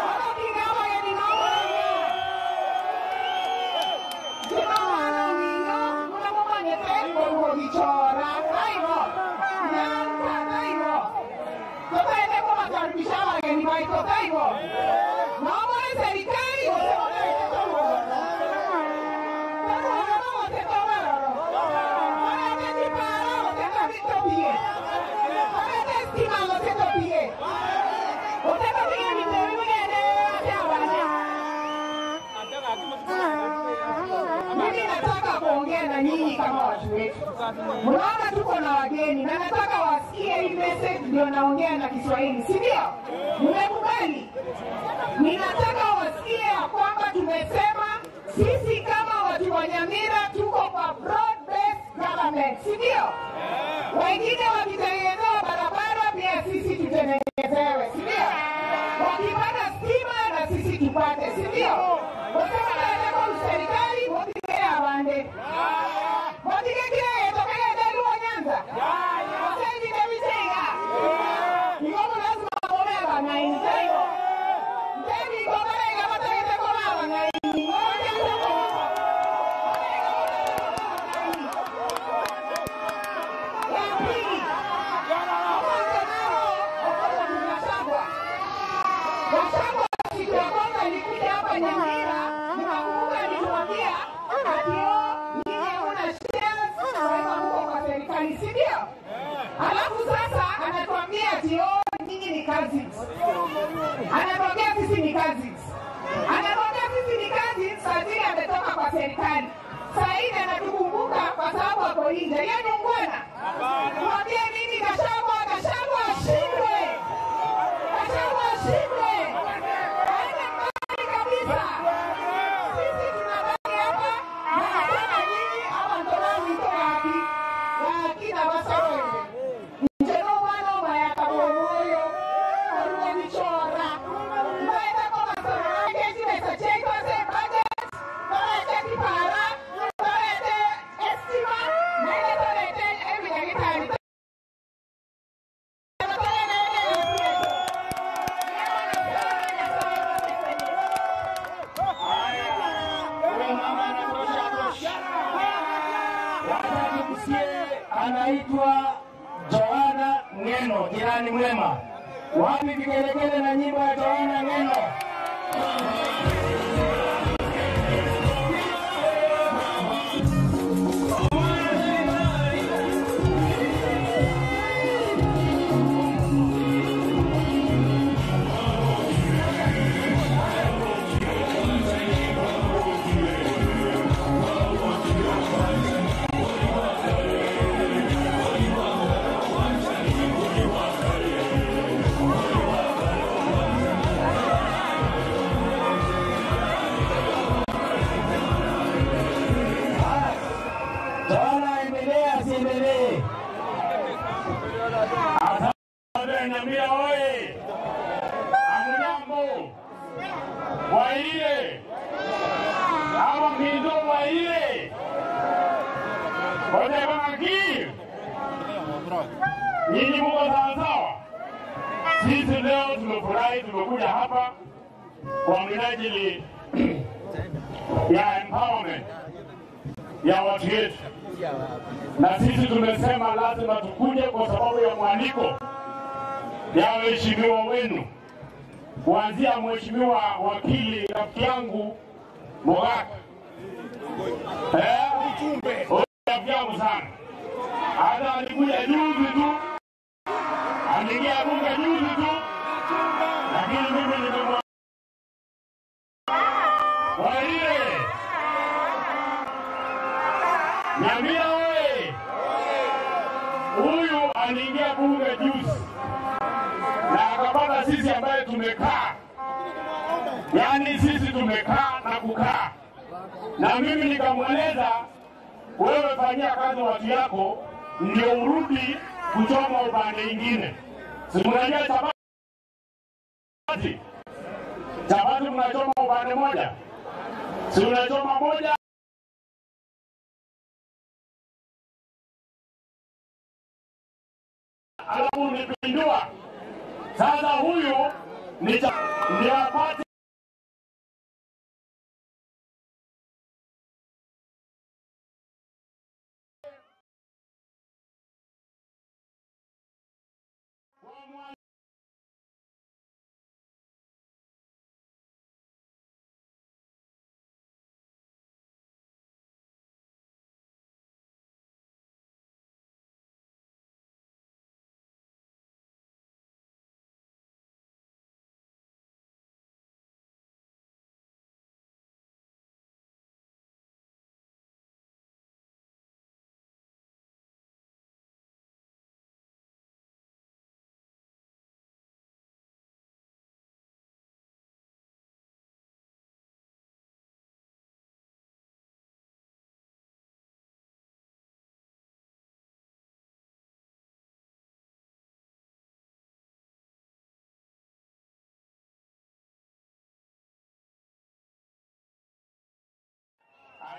Amatoki Amore ni Mwamore. Jema wana wingo, muna mumanyete, kongo bichora, kaivo, nyanza kaivo. Tutaende kuwakaribisha wageni wetu kaivo. Mwamore serikali, Mimi nataka kuongea na nyinyi kama watu wetu. Mnaona tuko na wageni na nataka wasikie hii message, ndio naongea na Kiswahili, si ndio? Mmekubali? Ninataka wasikie ya kwamba tumesema sisi kama watu wa Nyamira tuko kwa broad based government, si ndio? Wengine wakitengenezewa barabara pia sisi tutengenezewe, si ndio? Wakipata stima na sisi tupate, si ndio? Wasema naelekwa serikali motige abande motige kile yetokele Luo Nyanza wasengine bisenga ikomo lazima bome abang'aini taibo ntebi kobarega batagete koba abang'aini ngoja Ya pili, Gachagua siku ya kwanza alikuja hapa Nyamira, nikakumbuka alituambia ati oh, nyinyi hamna shares, kwa hivyo mko kwa serikali, si ndio? Alafu sasa anatuambia ati oh, nyinyi ni cousins. Anatuambia sisi ni cousins. Anatuambia sisi ni cousins, saa zile ametoka kwa serikali. Saa hii anatukumbuka kwa sababu ako nje. Yeye ni ungwana. Tuambie nini Gachagua? Gachagua ashindwe. Gachagua ashindwe. Aende mbali kabisa. Sisi tunabaki hapa na nasema nyinyi hapa ndo wito waki waki na wasaweze. Njeno mwana mayaka bomoyo oruwe michora. Mbaita kwa masoro chibesa chetu ase budget torete kipara torete estima naile torete ebinyagitari. Huyo mama anatosha tosha. Wacha nimsikie anaitwa Joana Ngeno, jirani mwema. Wapi vigelegele na nyimbo ya Joana Ngeno? Joana, endelea asiendelee? Asante Nyamira oye! Amujambo waile ama mbizo waile otebangaki nyinyi muko sawasawa. Sisi leo tumefurahi, tumekuja hapa kwa minajili ya empowerment ya watu wetu, na sisi tumesema lazima tukuje kwa sababu ya mwaliko ya waheshimiwa wenu, kuanzia mheshimiwa wakili rafiki yangu Mogaka, eh, rafiki yangu sana, hata alikuja juzi tu, aliingia bunge juzi tu, lakini mimi nimemwa Waire Nyamira oye! Huyu aliingia bunge juzi na akapata sisi ambaye tumekaa, yaani sisi tumekaa na kukaa, na mimi nikamweleza, wewe fanyia kazi watu yako, ndio urudi kuchoma upande ingine. Si mnajua chapati? Chapati mnachoma upande moja, si unachoma moja alafu unipindua. Sasa huyu ni ndio apate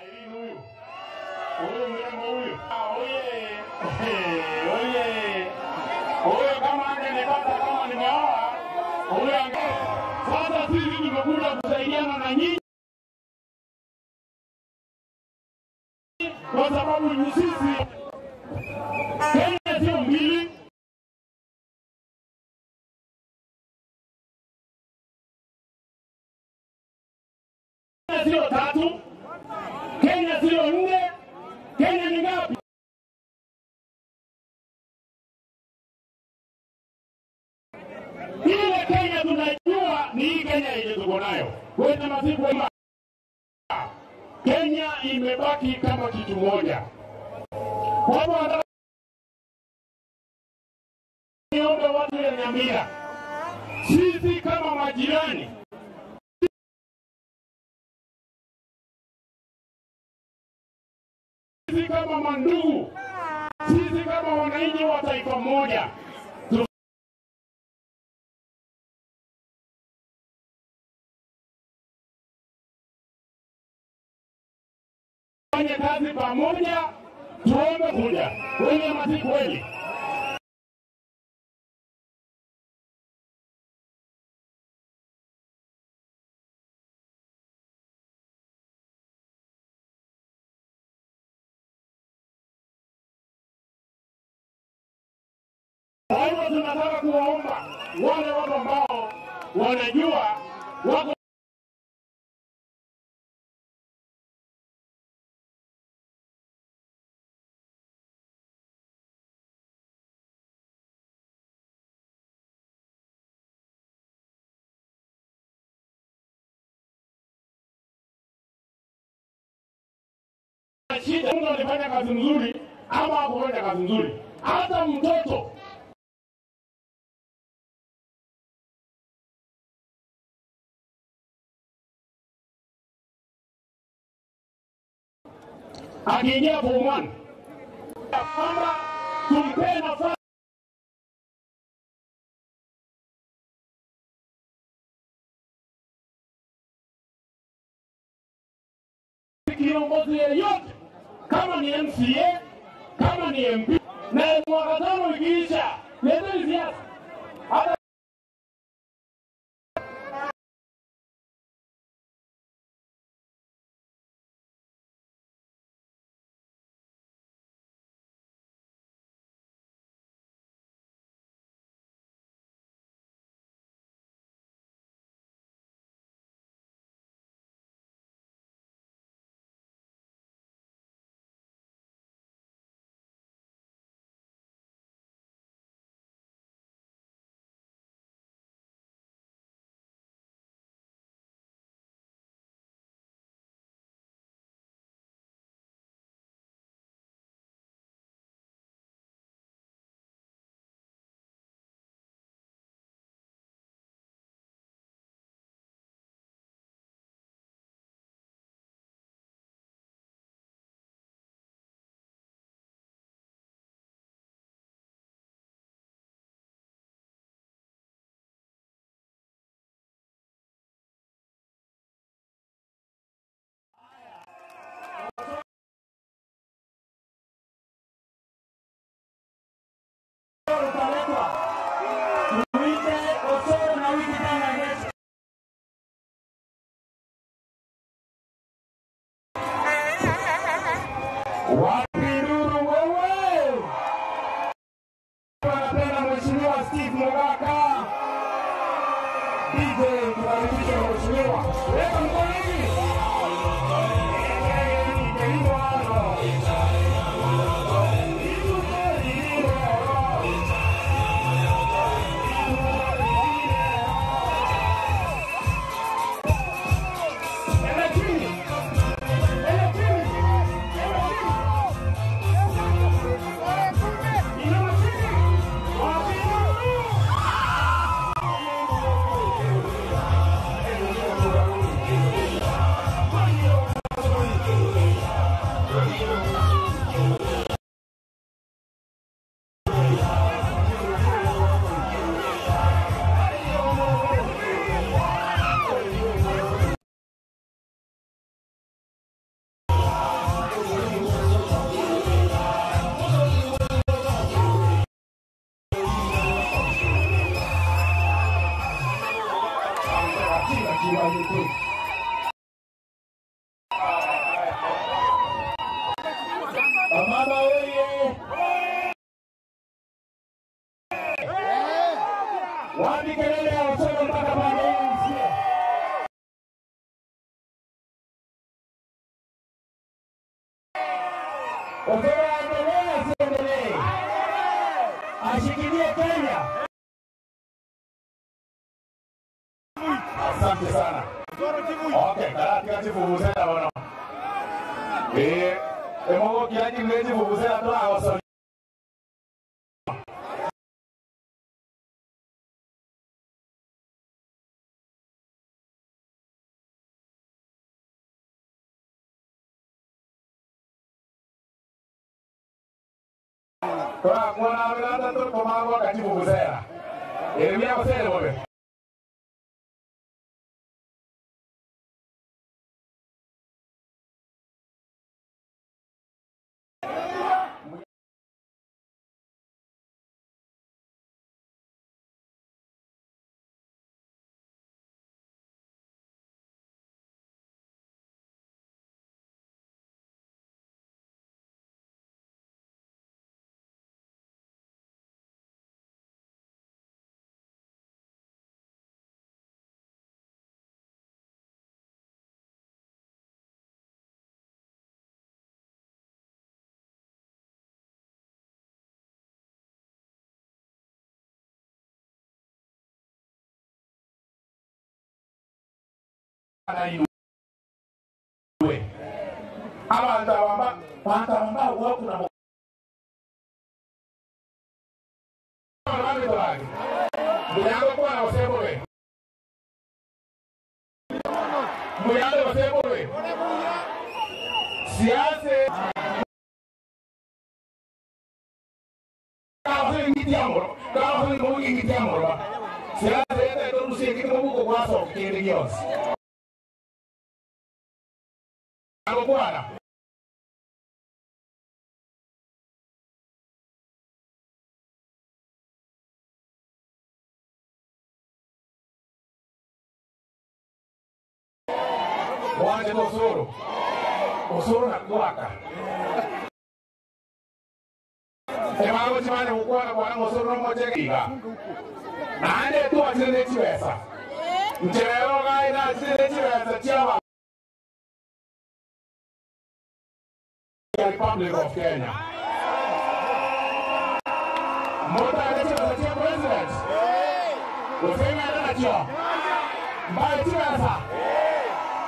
Irene huyu huyu mrembo huyu, Ah, oye oye, huyu kama angenipata kama nimeoa huyu ange. Sasa sisi tumekuja kusaidiana na nyinyi kwa sababu ni sisi Kenya sio mbili. Kenya sio tatu, Kenya sio nne, Kenya ni ngapi? Ile Kenya tunajua ni hii Kenya yenye tuko nayo. Kwenda masiku kwamba Kenya imebaki kama kitu moja. Kwa hivyo nataka niombe watu ya Nyamira, sisi kama majirani sisi kama mandugu, sisi kama wananchi wa taifa moja, tufanye kazi pamoja, tuombe kuja wenye masi kweli. Kwa hivyo tunataka kuwaomba wale watu ambao wanajua wako na shida, mtu alifanya kazi nzuri ama hakufanya kazi nzuri, hata mtoto akiingia form 1 kwamba tumpee nafasi kiongozi yeyote, kama ni MCA, kama ni MP, na mwaka tano ikiisha, leteni siasa hata Wapi nduru wewe? Wanapenda Mheshimiwa Steve Mogaka. DJ tukaribishe mheshimiwa. Weka mkono hivi. Mama oye! Wapi kelele ya Osoro mpaka baadaye nisikie? Osoro aendelee asiendelee? Ashikilie Kenya. Asante sana. Okay, karati kachivuvuzela bono. Eh, emogo kiaji mleji vuvuzela toa awasoli. Toa kuona amelanda to tomango kachivuvuzela. Elimia kusele bobe. Iwe. Abantu abamba, bantu abamba wakuna mu. Muyango kwana osebole. Muyango osebole. Siase. Kawo ngitiamoro. Kawo ngitiamoro. Siase yete torusie kitobuko kwaso kindi gyonsi. Bwana. Mwache Osoro. Osoro na kuwaka. Emago chimane kukwaka bwana Osoro no mocheka. Naende tu achire chibesa. Mcherero gai na achire chibesa chiaba. Republic of Kenya. Mota chibesa chia president. Usenga nacho. Mbaye chibesa.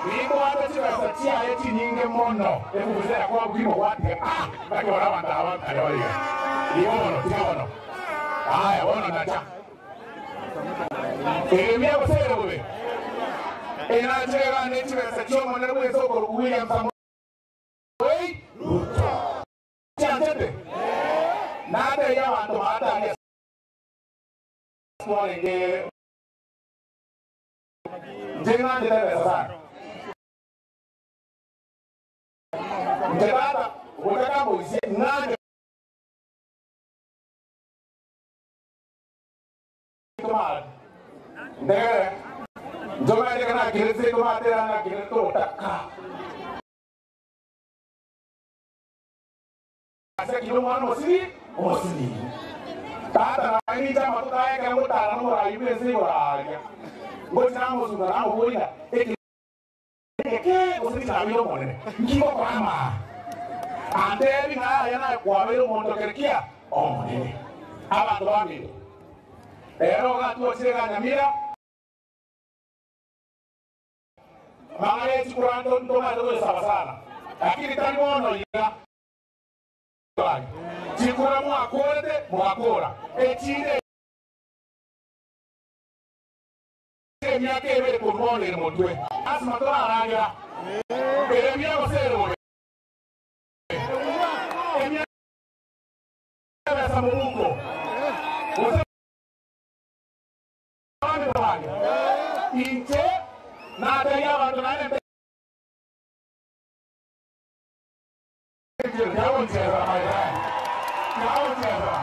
Nikwata chibesa chiaye chinyinge mono. Ekubuzera kwa bwimo gwate. Ah, bakibona abantu abakale baliga. Ibono, tibono. Aya, bono nacha. Emia busere bube. Enachega nechibesa chiomonere bwesoko William Samoei Ruto. Chanchete. Nade ya bantu batali. Small Njeng'ande sana. Mtebata utaka boisi ng'ande tumara. Ndegere. Njoma ndegere na kirese tumatera na kirese utaka. Ase ekina omwana omosiri omosinini. Tata naye ninche amatuko aye ekero ngotara nomoraai bw'ense igoro aaria, ngochia namosunga namoboria ng'a ekina eke gose nichabire Omonene, nki ngokora amaa? Antebi ng'a aya naye kwabeire omonto kere kia Omonene. Abanto baminto, rero iga twochire iga Nyamira. Amang'ana ye chikura ntomanyete goyesaba sana, lakini tari bono iga. Chikura mwakorete mogakora, echinde emiaka ebere korwa bono ere motwe. Lasima toraragera ere buya gose ere bobe. Emiaka ebesa mobuko gose abanto bange. Inche nateebie abanto naende. Yagochesa my friend, yagochesa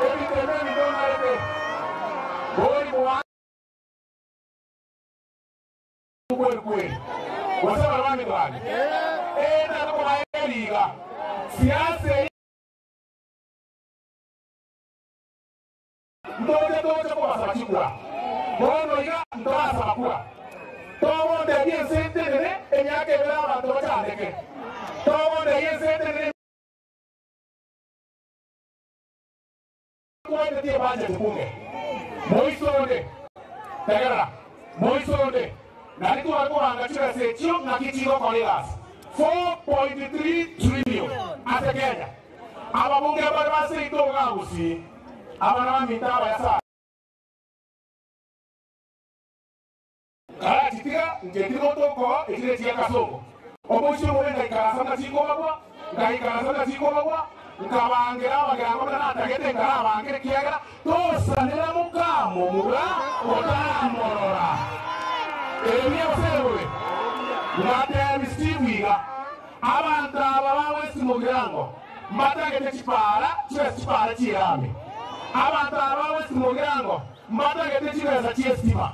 ebiteme ebitonarete bori mwango kweli kweli gose barabani bane ee natokobae riga siasa eye ntoche toche kobasaba chikura bono iga ntorasaba kura togontebia ense entenene emiaka ebere abanto bachandeke togontebia ense entenene twaetetie ebudget bunge moiso onde tegerera moiso onde nari tware kobanga chibesa echio ng'aki chigokora egasi 4.3 trillion ase Kenya ababunge mbare baseito iga Gusii abana baminto abaya sana. Karachitiga inche tiri gotoka echire chia kasongo. Omoisia omobe ngaikaransa buna chikobagwa, ngaikaransa buna chikobagwa, nkabangera abagerango buna natagete nkarabangere ekiagera tosanera mokamomura otaramorora. Ere gose ere bobe? Ngatebi Steve iga, abanto aba ba West Mugirango mbatagete chipara chibesa chipara chi'erami. Abanto aba ba West Mugirango mbatagete chibesa chi'estima.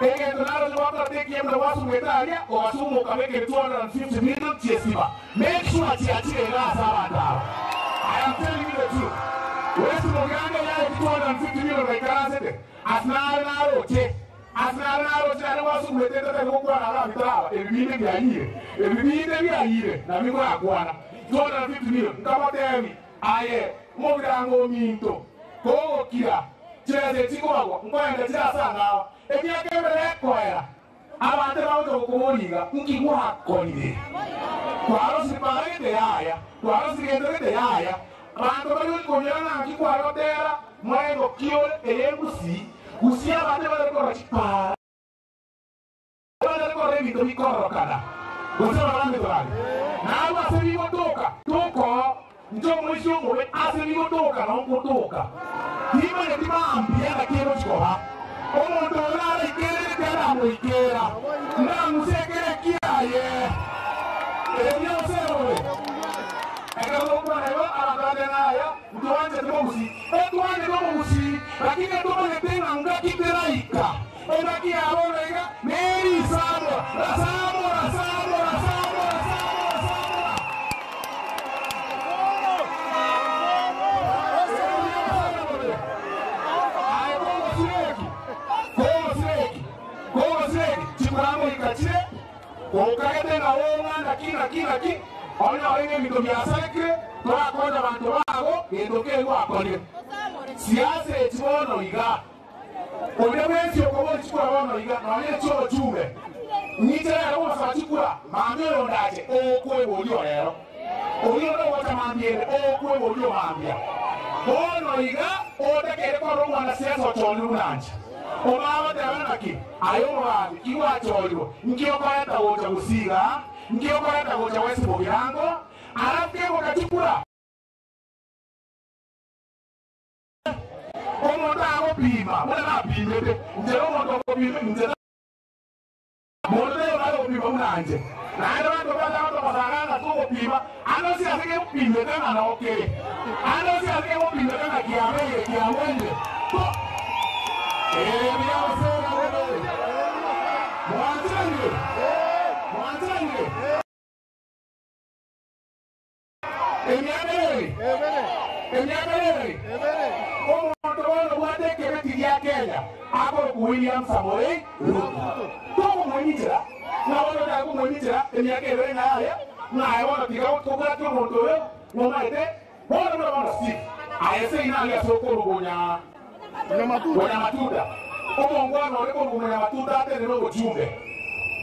Egento naroche gwakorete ekiya buna gwasumete aria, ogasuma okabekera 250 million chi'estima. Make sure chiachire iga ase abanto aba. I am telling you the truth. West Mugirango yaeti 250 million gaikaransete, ase nare naroche, ase nare naroche naende gwasumete ntatari gokwana ababito aba, ebi binde biayire, ebi binde biayire, nabio ngorakwana. 250 million, nkamotebi, aye, Omogirango ominto, kogokira, chibesa echi chikobagwa, nkoenda chire ase ang'ao, emiaka ebere ekoera, abanto ebagocha gokoboria iga, Nki gwakorire? Kwarosire para gete? Yaya. Kwarosire gento gete? Yaya. Abanto bari gochia konyora ng'a nki kware gotera, morengo ki ore, eye ngusii, gusii abanto ebatari korora chipara. Batari korora ebinto bikororokana, gose barabambe torari narwo ase bigotoka, tokoo inche omoisia omobe ase bigotoka nongotoka. Timanyeti mambia naki egochi koba. Omonto oyo naraikererete aramoikera, ndang'use ekere ekiaye. Erio ase bobe, ekero gokwana igo, abanto bande ng'a aya ntwanchete bogusii. Etwanchete obogusii, lakini etomanyete ng'a ngaki teraika. Engaki ya bono iga nerisamora, rasamora, samora, samora, samora, samora. Aye kogosireki, kogosireki, kogosireki, chikuramoika chire, okagete ng'a ong'a naki naki naki, onyore ng'a ebinto biasarekire, torakonya abanto bago, gento kegwakorire. Siasa echi bono iga. Onde bwensi okoboria chikura bono iga, nonya echi'obochumbe, ng'iche rero gosaba chikura, mambia oyonde ache, okweboria orero, oria onde ogocha mambia ende, okweboria omambia. Bono iga otakeire korora omwanasiasa ochorirwe buna nche. Omagoteba naki, Aye omogambi, ki gwachorirwe? Nki okoreta gocha gosiga? Nki okoreta gocha gwesibwa bogirango? Alafu kegoka chikura. Omonto agopima buna napimete, inche nomonto okopima, inche monto taiyo nare gopima buna inche. Naende abanto mbatagete gosanga ng'a togopima, ande onsi ase kegopimete ng'a nokere, ande onsi ase kegopimete ng'a kiabeire, kiagweire. To ebiya gose bobe. Mwancheranire? Mwancheranire? Emiaka eri. Emiaka eri. Omonto bono obwate ekebeti gia Kenya akorokwa William Samoei Ruto. Tokomwenyitera, ng'a bono otake komwenyitera emiaka ebere ng'a yaya, ng'a aye bono tiga tobwate omonto oyo nomaete, bono buna bono Steve, aye seino aria ase okorwa konya Monyamatunda. Omongwana ore korwa Monyamatunda atenene obochumbe.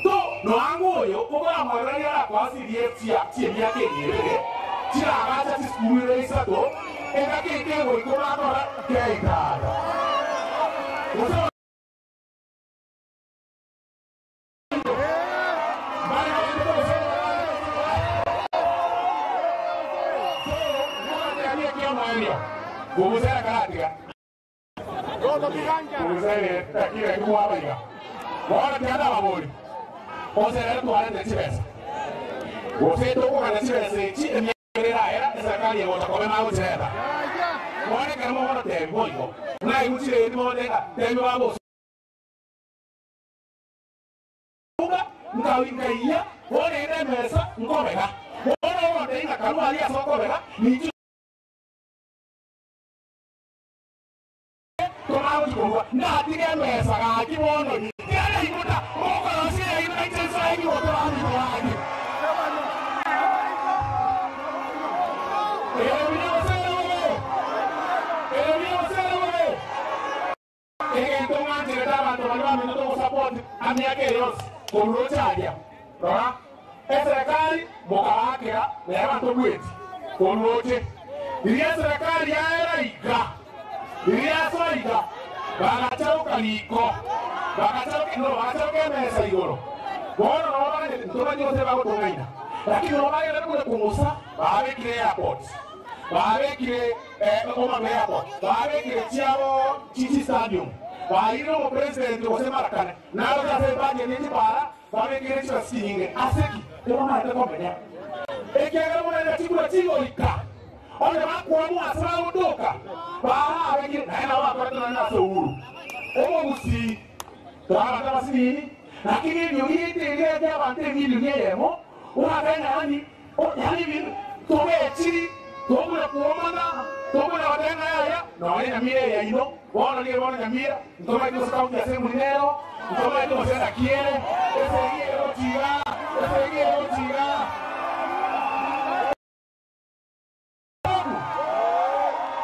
To noang'u oyo okoramorora riria arakoa CDF chia chi'emiaka eye ebere, chiragacha chisukuru ere isato, engaki eke egoika orakora keitanda. Gose Nkaiya bono ere emesa nkobega, bono ogotebi ng'a karue aria ase okobega, ninche toragochia korua, ndatige emesa gaki bono tiga naigota mokorosia yaino nainche nsoe nigo toraminto gaki. Ere buya gose ere bobe? Ere buya gose ere bobe? Egento ng'ancherete abanto baria baminto togosupport amiaka eye yonsi korwa roche aria. Rora, eserekari mokabaakera nere batobweti korwa roche. Riria eserekari yaera iga, riria yasoa iga, bagacharoka riko, bagacharoka no bagacharoka emesa igoro. Bono nabo baganyete ntobanyi gose bagotong'aina. Lakini nabo bagenda kure kong'usa babekire airport. Babekire Homa Bay Airport, babekire chiabo Chichi Stadium, bairire omopresident gose marakane, naroche ase ebudget ye chipara babekire chibesa chinyinge. Ase ki? Tebamaete komenya. Ekiagera buna chikura chigoika, onye bakwamua ase bagotoka, barabekire naende nabo bakorete nonye ase Uhuru. Omogusii twabanto abasinini, lakini eriogi riaito eria riabanto emilioni eyemo, orakanya yaani Yaani tobechiri, tobure kwomana, tobure goteba ng'a yaya, nonya Nyamira eye yaino, bono nigo bono Nyamira, ntomaete gose county assembly nero, ntomaete gose naki ere, esegi ere gochia igaa, esegi ere gochia igaa.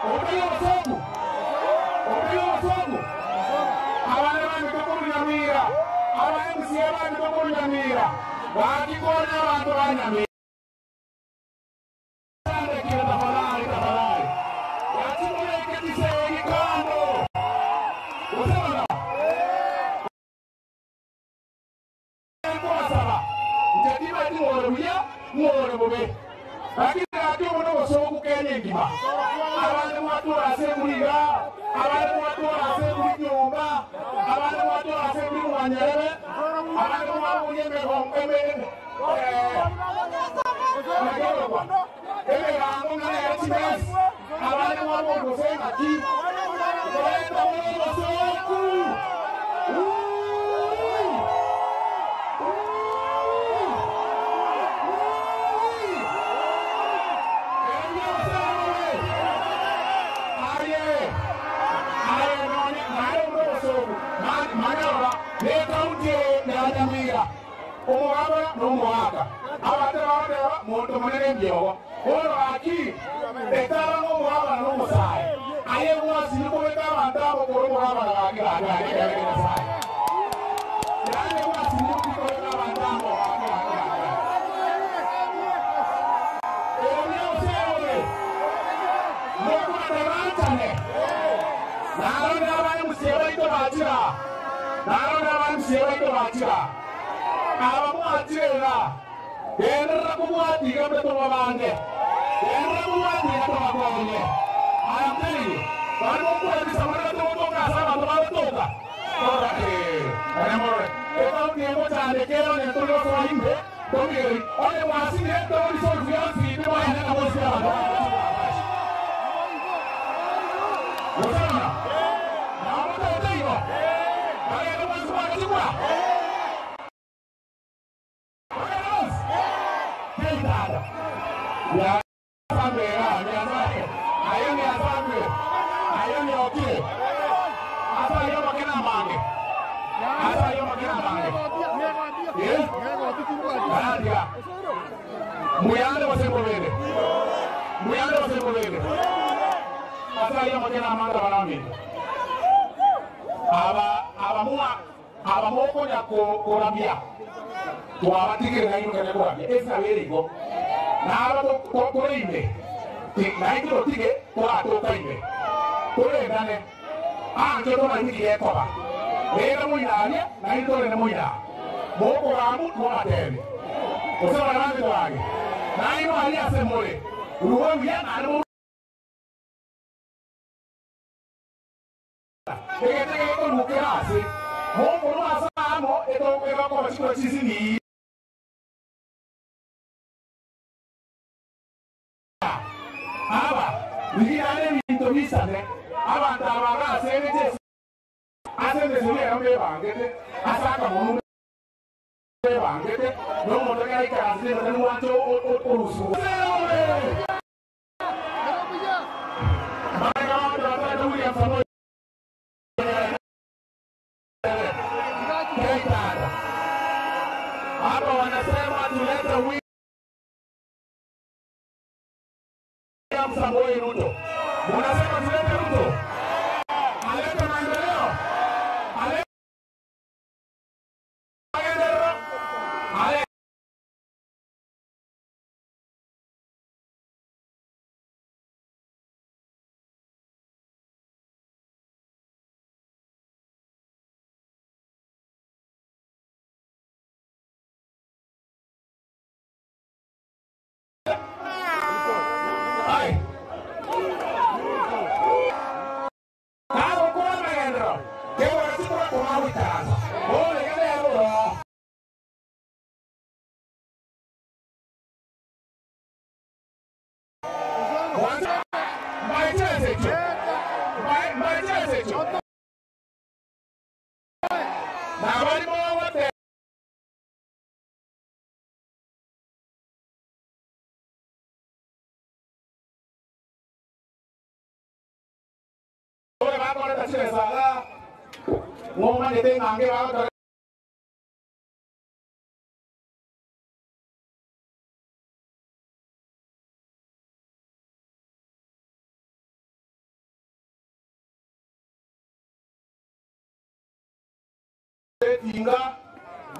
Obotugi obosongo, obotugi obosongo, abana bamito korwa Nyamira, aba MCA bamito korwa Nyamira, gaki konya abanto ba Nyamira. Tandekire tafadhali, tafadhali. Gaki mobeke chisegi kando. Gose bono? Nkobasaba, inche timanyeti ng'a ore buya, ng'a ore bobe, lakini gaki obo nobosooku Kenya engima. Abande mwatora ase embura iga, abande mwatora ase embura nyomba, abande mwatora ase embura mwanyerere, abande mwaboria emegongo eme emekorokwa emegango ng'a nere chimesi, abande mwaboria gose ng'aki, koreta bono obosooku. Ui! Omogabana na omoaka abanto bagoteba monto monene mbiogo bono gaki etaba ng'a omogabana na omosae aye gwasire kobeka abanto abo kore omogabana gaki gaki gaki ekebe kia Nyasaye yaani gwasire kobeka abanto abo gaki gaki gaki Erio oseore mokwana banchane narore abana musie baito bachira narore abana musie baito bachira aba mwachirera genderera kobwatiga mbe tobabange genderera kobwatiga tobakonye. I am telling you, bari mokwebisa bari batogotoka ase abanto bagotoka ora ane morore ekaunti egochandekera onye tore gosoa ime tobigeri onye mwasire torisolve bionsi timwayane na bosi abanto gosana namotote igo bagende mwansi mwagachigura. Mbuyande gose mbobere? Mbuyande gose mbobere? Ase ayio omokene amanga baraminto. Aba abamua abamokonya koramia twabatigire nainwe kanya koramia ase nabo ere igo. Naba tore ime naintwe totige toratoka ime torendane anche tomanyiki gekoba rende moinaria naintwe torende moina mokogamu twabatebe gose barabange twage nainwe aria ase more ruo buya naende egete gekorukera ase mokoru ase amo egokoba chikura chisini aba bigirane ebinto bisane abantu abaga aserete ase emeseri ero bebangete ase akamunu bebangete n'omonto ekaraikaransire niwanche orusugo Hapa wanasema tulete William Samoei Ruto. Munasema tulete Ruto? Alete maendeleo? Alete maendeleo? Ale Ai. Kago kwa maendeleo. Kewa chikura kwa wikaza. Ole kale ya ro. Kwanza maichezecho. Maichezecho. Na walimu wote ore bakoreta chiresaga ng'omanyete ng'ange bagotore tinga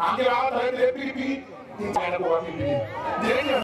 ange bagotore piripiri tinga kwa piripiri.